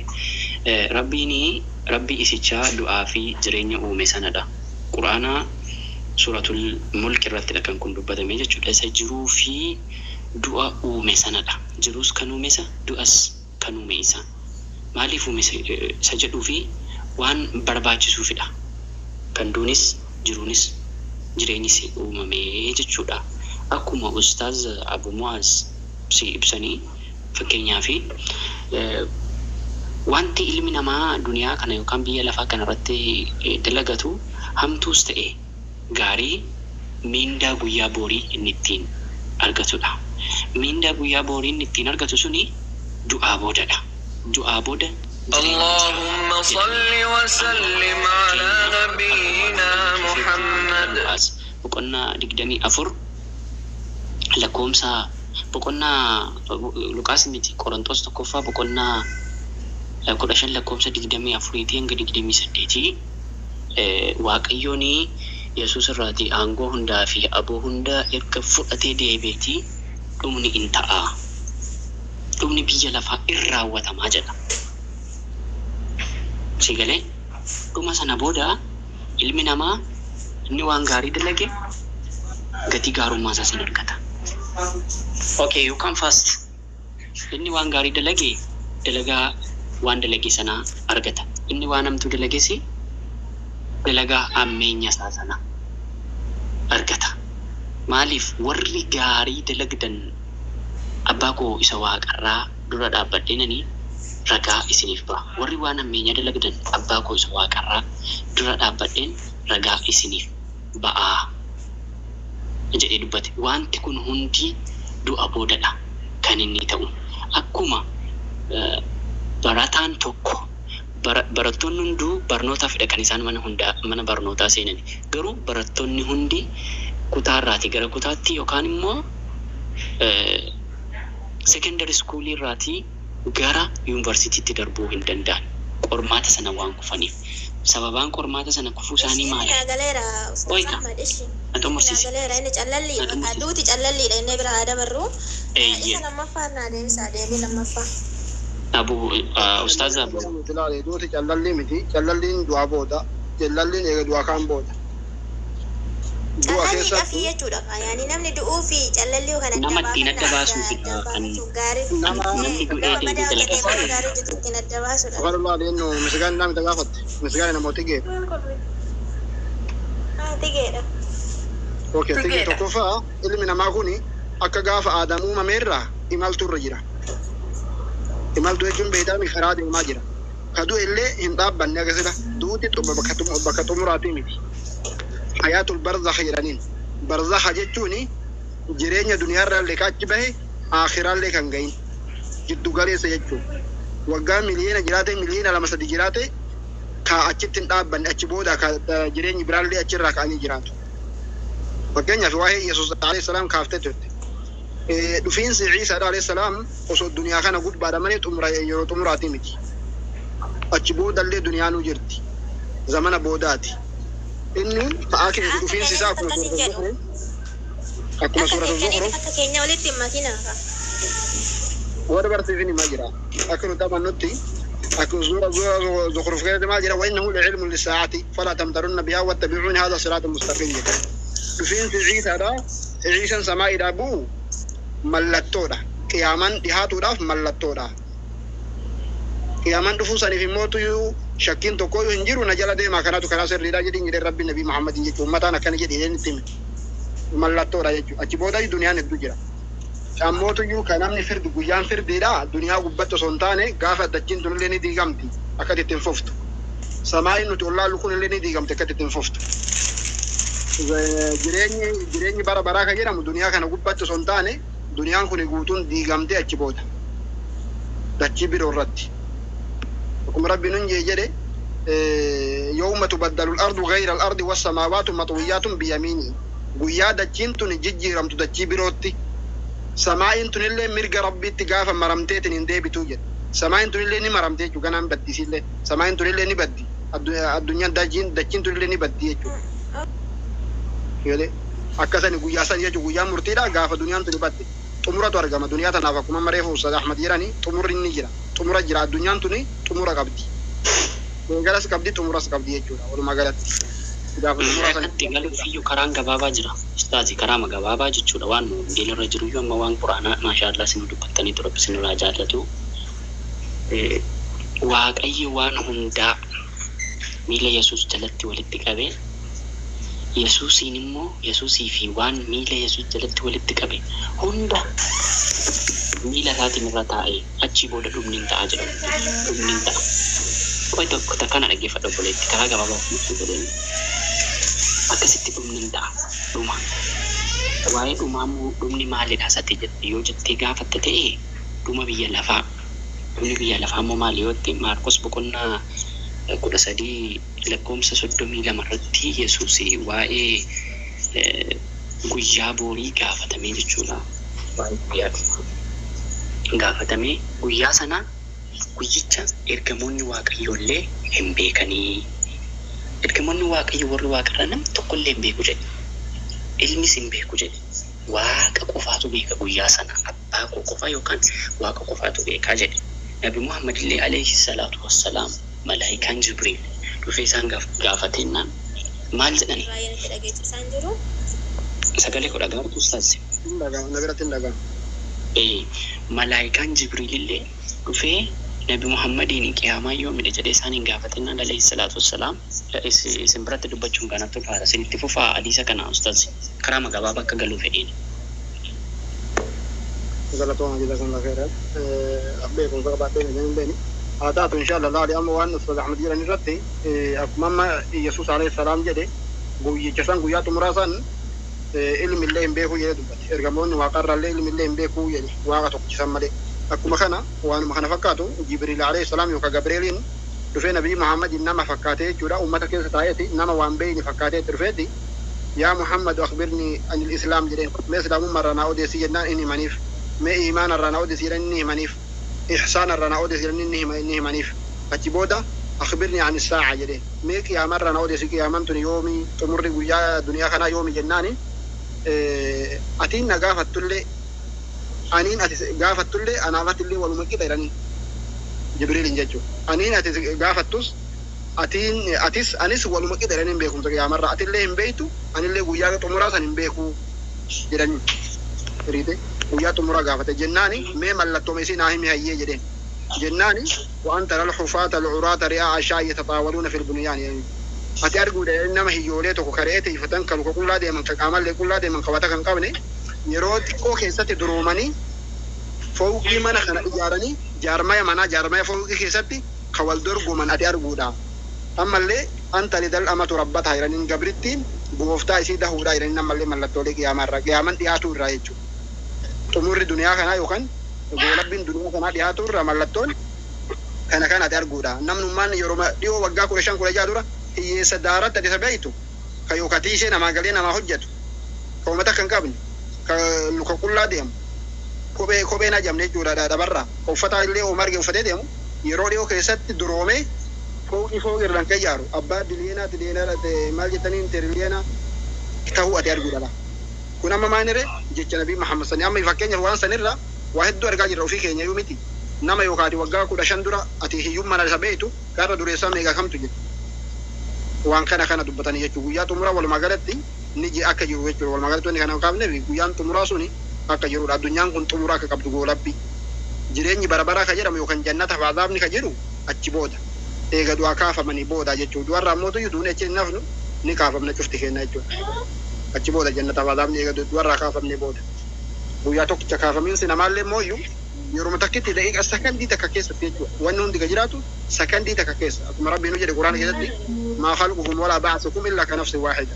Rabbiin rabbii isichaa du'aa fi jireenya uume sanadha. Quraana suuratul Mulk irrattidha kan kun dubbatame jechuudha. Isa jiruu fi du'a uume sanadha. Jiruus kan uume isa, du'as kan uume isa. Maaliif uume isa jedhuu fi waan barbaachisuufidha. Kan duunis jiruunis jireenyis uumame jechuudha. Akkuma Ustaaz Abu Muaz si ibsanii, fakkeenyaaf wanti ilmi namaa duniyaa kana yookaan biyya lafaa kana irratti dalagatu hamtuus ta'e gaarii miindaa guyyaa boorii inni ittiin argatudha. Miindaa guyyaa boorii inni ittiin argatu suni du'aa boodadha. Du'aa booda اللهم صل وسلم على نبينا محمد. Boqonnaa 24 lakkoomsa, boqonnaa Luqaas miti, Qorontos tokkoffaa boqonnaa 15 lakkoomsa 24tii hanga 28 Waaqayyoon Yesuus irraatii aangoo hundaa fi aboo hunda erga fudhatee deebi'eetii dhumni in ta'a. Dhumni biyya lafaa in raawwatamaa jedha. Si galee dhuma sana booda ilmi namaa inni waan gaarii dalage gatii gaarummaa isaa san argata. Okay, you come first. Inni waan gaarii dalage dalagaa waan dalage sanaa argata. Inni waan hamtuu dalages dalagaa hammeenya isaa sana argata. Maaliif warri gaarii dalagdan abbaa koo isa waaqarraa dura dhaabbadheenanii ragaa isiniif ba'a. Warri waan hammeenya dalagdan abbaa koo isa waaqarraa dura dhaabbadheen ragaa isiniif ba'aa jedhee dubbate. Wanti kun hundi du'a boodadha kan inni ta'u. Akkuma barataan tokko barattoonni hunduu barnootaafidha kan isaan mana hundaa mana barnootaa seenan. Garuu barattoonni hundi kutaarraatii gara kutaatti yookaan immoo secondary school irraatii gara yuunivarsiitiitti darbuu hin danda'an. Qormaata sana waan kufaniif. Sababaan qormaata sana kufuu isaanii Ishii maali? naa galeera Ustaz Oyka. Ahmad, ishii. Na Naa xumursiisi. galeera, inni Na callalliidha. xumursiisi. Duuti callalliidha inni bira haa dabarru. Eeyyee. Isa lammaffaa naa deebisaa, deebii lammaffaa. Abu Ustaaz Abu. Miti laale, duuti callallii miti. Callalliin du'aa booda. Callalliin eega du'aa kaan booda. Du'a Callalliidha fi keessattuu jechuudha. Yaani namni du'uu fi callallii kan adda Nama ittiin adda baafannaa baasuufidha adda kan baafachuuf gaarii. nama namni du'ee Nama deebi'ee badaa dalagaa hojjetee isaa waan gaarii hojjetu ittiin adda baasuudha. Afaan laale innu misgaan namni gaafatte. Misgaan namooti gee. Haa, tigeedha. Okay, tigi Tigeedha. tokkoffaa ilmi namaa kuni akka gaafa Aadam uumameerraa imaltuurra jira. Imaltuu jechuun beektaami karaa deemaa jira. Ka du'e illee hin dhaabbanne akkasila duuti bakka xumuraatii miti. Hayaatul barzakha jedhaniin. Barzakha jechuun jireenya duniyaarraa illee ka achi bahe aakhiraallee kan gahin jiddu galeessa jechuudha. Waggaa miliyoona jiraate, miliyoona lama sadi jiraate, ka achitti hin dhaabbanne, achi booda ka jireenyi biraallee achirraa ka'anii jiraatu. Fakkeenyaaf waa'ee Yesuus alayhi salaam kaaftee turte. Dhufiinsi Ciisaa alayhi salaam osoo duniyaa kana gubbaadha malee xumura yeroo xumuraatii miti. Achi boodallee duniyaanuu jirti. Zamana boodaati. Inni ta'aa keessa Akka dhufiinsi isaa keenyatti akkuma akkas hin suuratu jedhu. Zuhruf, akkuma Akka suuratu keessaniif Zuhruf akka keenya walitti hin makinaa. Warra barsiifin himaa jira. Akka nuti amannutti akkuma suura Zuhruf keessatti maal jira? وإنه لعلم للساعة فلا تمترن بها واتبعوني هذا صراط مستقيم jedha. Dhufiinsi Ciisaadha. Ciisaan samaa'iidhaa bu'u mallattoodha. Qiyaamaan dhihaatuudhaaf mallattoodha. Qiyaamaan dhufuu saniif immoo tuyyuu shakkiin tokko hin jiru, na jala deemaa, kanatu karaa sirriidha jedhin jedhee Rabbi Nabii Muhammadin jechuudha. Uummataan akkana jedhee itti hime. Mallattoodha jechuudha. Achi booda duniyaan hedduu jira. Ammootuyyuu kan namni firdi guyyaan firdiidha. Duniyaa gubbatti osoo hin taane gaafa dachiin tunillee ni diigamti akka itti hin fuftu. Samaa'iin nuti ollaallu kunillee ni diigamti akka itti hin fuftu. Jireenyi bara baraa kan jedhamu duniyaa kana gubbatti osoo hin taane duniyaan kun guutuun diigamtee achi booda dachii biroo irratti. Akkuma Rabbi nun jee jedhe, يوم تبدل الأرض غير الأرض والسماوات مطويات بيمينه, guyyaa dachiin tun jijjiiramtu dachii birootti, samaa'iin tunillee mirga Rabbiitti gaafa maramteetiin hin deebituu jedhe. Samaa'iin tunillee ni maramte jechuudha, ganaan baddisiillee. Samaa'iin tunillee ni baddi. Addunyaan dachiin tunillee ni baddi jechuudha. Yoolee akkasani guyyaa san jechuudha, guyyaa murtiidha gaafa duniyaan tuni badde. Xumuratu argama duniyaa tanaaf, akkuma mareefu Ustaz Ahmad jedhani xumurri ni jira. Xumura jira, addunyaan tuni xumura qabdi. Galas qabdi, xumuras qabdi jechuudha walumaa galatti. Gaafa xumura san Itti galuuf iyyuu karaan gabaabaa jira. Ustaazi, karaama gabaabaa jechuudha. Waan wangeela irra jiru iyyuu amma waan quraanaa maashaallah isin dubbattanii ture, isin irraa jaallatu. Waaqayyo waan hundaa miila Yesuus jalatti walitti qabee, Yesuusiin immoo Yesuusii fi waan miila Yesuus jalatti walitti qabe hunda miila isaatiin irra taa'ee achii booda dhumni hin ta'a jedhamu. Dhumni hin ta'a. Qoy tokko kana dhaggeeffadhu obboleetti, karaa gabaabaa ibsuu jedhanii. Akkasitti dhumni hin ta'a. Dhuma. Waa'ee dhumaa immoo dhumni maalidha isatti jette yoo jettee gaafatte ta'e, dhuma biyya lafaa. Dhumni biyya lafaa immoo maali yoo jette, Maarkos boqonnaa 13 lakkoomsa 32 irratti Yesuus waa'ee guyyaa boorii gaafatamee jechuudha. Waa'ee guyyaa dhumaa gaafatamee, guyyaa sana guyyicha ergamoonni Waaqayyoo illee hin beekanii. Ergamoonni Waaqayyoo warri waaqarraa namni tokko illee hin beeku jedhe. Ilmis hin beeku jedhe. Waaqa qofaatu beeka guyyaa sana, abbaa koo qofa yookaan Waaqa qofaatu beekaa jedhe. Nabi Muhammad illee alayhi salaatu wassalaam Malaayikaan Jibriil dhufee isaan gaafatennaan maal jedhani? Baay'ee natti dhageessisaan jiru. Sagalee koo dhaga'amtu ustaaz? Hin dhaga'amu, na biratti hin dhaga'amu. Malaayikaan Jibriilillee dhufee Nabi Muhammadiin qiyaamaa yoomidha jedhee isaan hin gaafatennaan alayhi salaatu wassalaam isin biratti dubbachuun kanatti ulfaata. Isinitti fufaa hadiisa kana ustaaz karaa gabaabaa akka galuu fedhiin. Galatooma jazakumullah khairan. Beekumsa qabaadhee hin beeni. Haa taatu inshallah laali amma waan Ustaz Ahmad jedhan irratti akkuma amma Yesuus alayhi salaam jedhe guyyicha san guyyaa xumuraa san ilmi illee hin beekuu jedhee dubbate. Ergamoonni waaqarraallee ilmi illee hin beekuu jedhe waaqa tokkicha malee. Akkuma kana waanuma kana fakkaatu Jibriil alayhi salaam yookaan Gabrieliin dhufee Nabii Muhammad nama fakkaatee jechuudha. Uummata keessa taa'eeti nama waan beeyni fakkaatee itti dhufeeti. Yaa Muhammad akhbirni anil islaam jedheen. Mee islaamummaa irraa naa odeessi jennaan inni himaniif. Mee iimaana irraa naa odeessi jedhan inni himaniif. Ihsaana irraa naa odeessi jedhan inni himaniif. Achi booda akhbirni ani saa'a jedheen. Mee qiyaamaa irraa naa odeessi qiyaamaan tuni yoomi xumurri guyyaa duniyaa kanaa yoomi jennaani. Atiin na gaafattullee aniin ati gaafattullee anaaf atillee waluma qixa jedhanii Jibriilin jechuudha. Aniin ati gaafattus atiin atis anis waluma qixa jedhanii hin beekumsa qiyaamarraa atillee hin beektu anillee guyyaa xumuraa san hin beeku jedhanii hiriite guyyaa xumuraa gaafate jennaani mee mallattoo isii naa himi hayyee jedheen jennaani waan taral xufaata alcuraata ri'aa ashaa yatataawwaluuna fil bunyaani ati arguudha nama hiyyoolee tokko karee tiifatan kan luka qullaa deeman kan qaamallee qullaa deeman kan wata kan qabne yeroo xiqqoo keessatti duroomanii fooqii mana kana ijaaranii jaarmaya manaa jaarmaya fooqii keessatti kan wal dorgoman ati arguudha. Ammallee anta lidal amatu rabbataa jedhaniin gabrittiin gooftaa isii dahuudha jedhaniin ammallee mallattoolee qiyaamaa irraa qiyaaman dhiyaatuu irraa jechuudha. Xumurri duniyaa kanaa yookaan goolabbiin duniyaa kanaa dhiyaatuu irraa mallattoon kana kana ati arguudha. Namnummaan yeroo dhiyoo waggaa 15 16 dura hiyyeessa daaratti ati isa beektu kan yookaan tiishee namaa galee namaa hojjetu kan uummata kan qabne kan luka qullaa deemu kophee kopheen ajamne jechuudha dhabarraa kan uffata illee ooma arge uffatee deemu yeroo dhiyoo keessatti duroomee fooqii fooqii irraan kan ijaaru abbaa biliyeenaa biliyeenaa maal jettaniin tiriliyeena ta'uu ati arguudha. Kun amma maal irree jecha Nabii Muhammad sanii amma fakkeenyaaf waan sanirraa waa hedduu argaa jirra ofii keenya iyyuu miti. Nama yookaan ati waggaa 15 dura ati hiyyummaan isa beektu gara dureessaa meeqa kamtu jira. Waan kana kana dubbatanii jechuudha. Guyyaa xumuraa walumaa galatti ni akka jiru jechuudha. Walumaa galatti wanni kana kaafneef guyyaan xumuraa suni akka jirudha. Addunyaan kun xumuraa akka qabdu goolabbi. Jireenyi bara baraa kan jedhamu yookaan jannata fi azaabni kan jedhu achi booda. Eega du'aa kaafamanii booda jechuudha. Du'arraa ammoo duune achi hin hafnu ni kaafamna cufti kenna jechuudha. Achi booda jannata fi azaabni eega du'arraa kaafamnee booda. Guyyaa tokkicha kaafamiinsi namaallee mooyyuu yeroo takkitti daqiiqa sakandii takka keessatti jechuudha. Wanni hundi kan jiraatu sakandii takka keessa. Akkuma Rabbiin nu jedhe Quraana keessatti maa khalqukum walaa ba'athukum illaa ka nafsin waahida.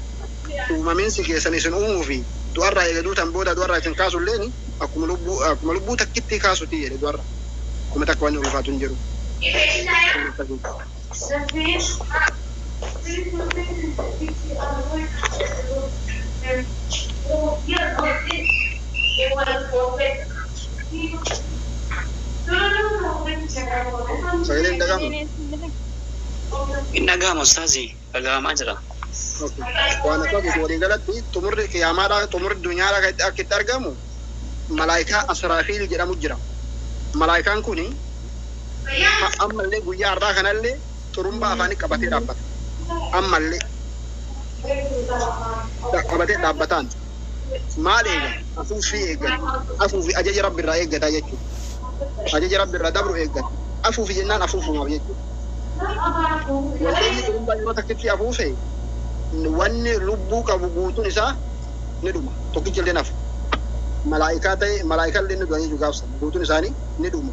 Uumamiinsi keessan isin uumuu fi du'arraa eega duutan booda du'arraa isin kaasu illeen akkuma lubbuu takkitti kaasuti jedhe du'arraa. Akkuma takka wanni ulfaatu hin jiru. Sagaleen hin dhaga'amu? Hin dhaga'amu ustaazi dhaga'amaa jira. Waan akka walii galatti xumurri qiyaamaadhaa xumurri duniyaadhaa akka itti argamu malaayikaa Asraafiil jedhamu jira. Malaayikaan kuni ammallee guyyaa har'aa kanallee xurumbaa afaanii qabatee dhaabbata. Ammallee qabatee dhaabbataan maal eega? Afuuffii eeggata. Afuufi ajaja Rabbi irraa eeggata jechuudha. Ajaja Rabbi irraa dabru eeggata. Afuufi jennaan afuufumaaf jechuudha. Wanti inni xurumbaa yeroo takkitti afuufe wanni lubbuu qabu guutuun isaa ni dhuma. Tokkichi illee nafu. Malaayikaa ta'e malaayikaa illee ni du'anii jiru gaafsan. Guutuun isaanii ni dhuma.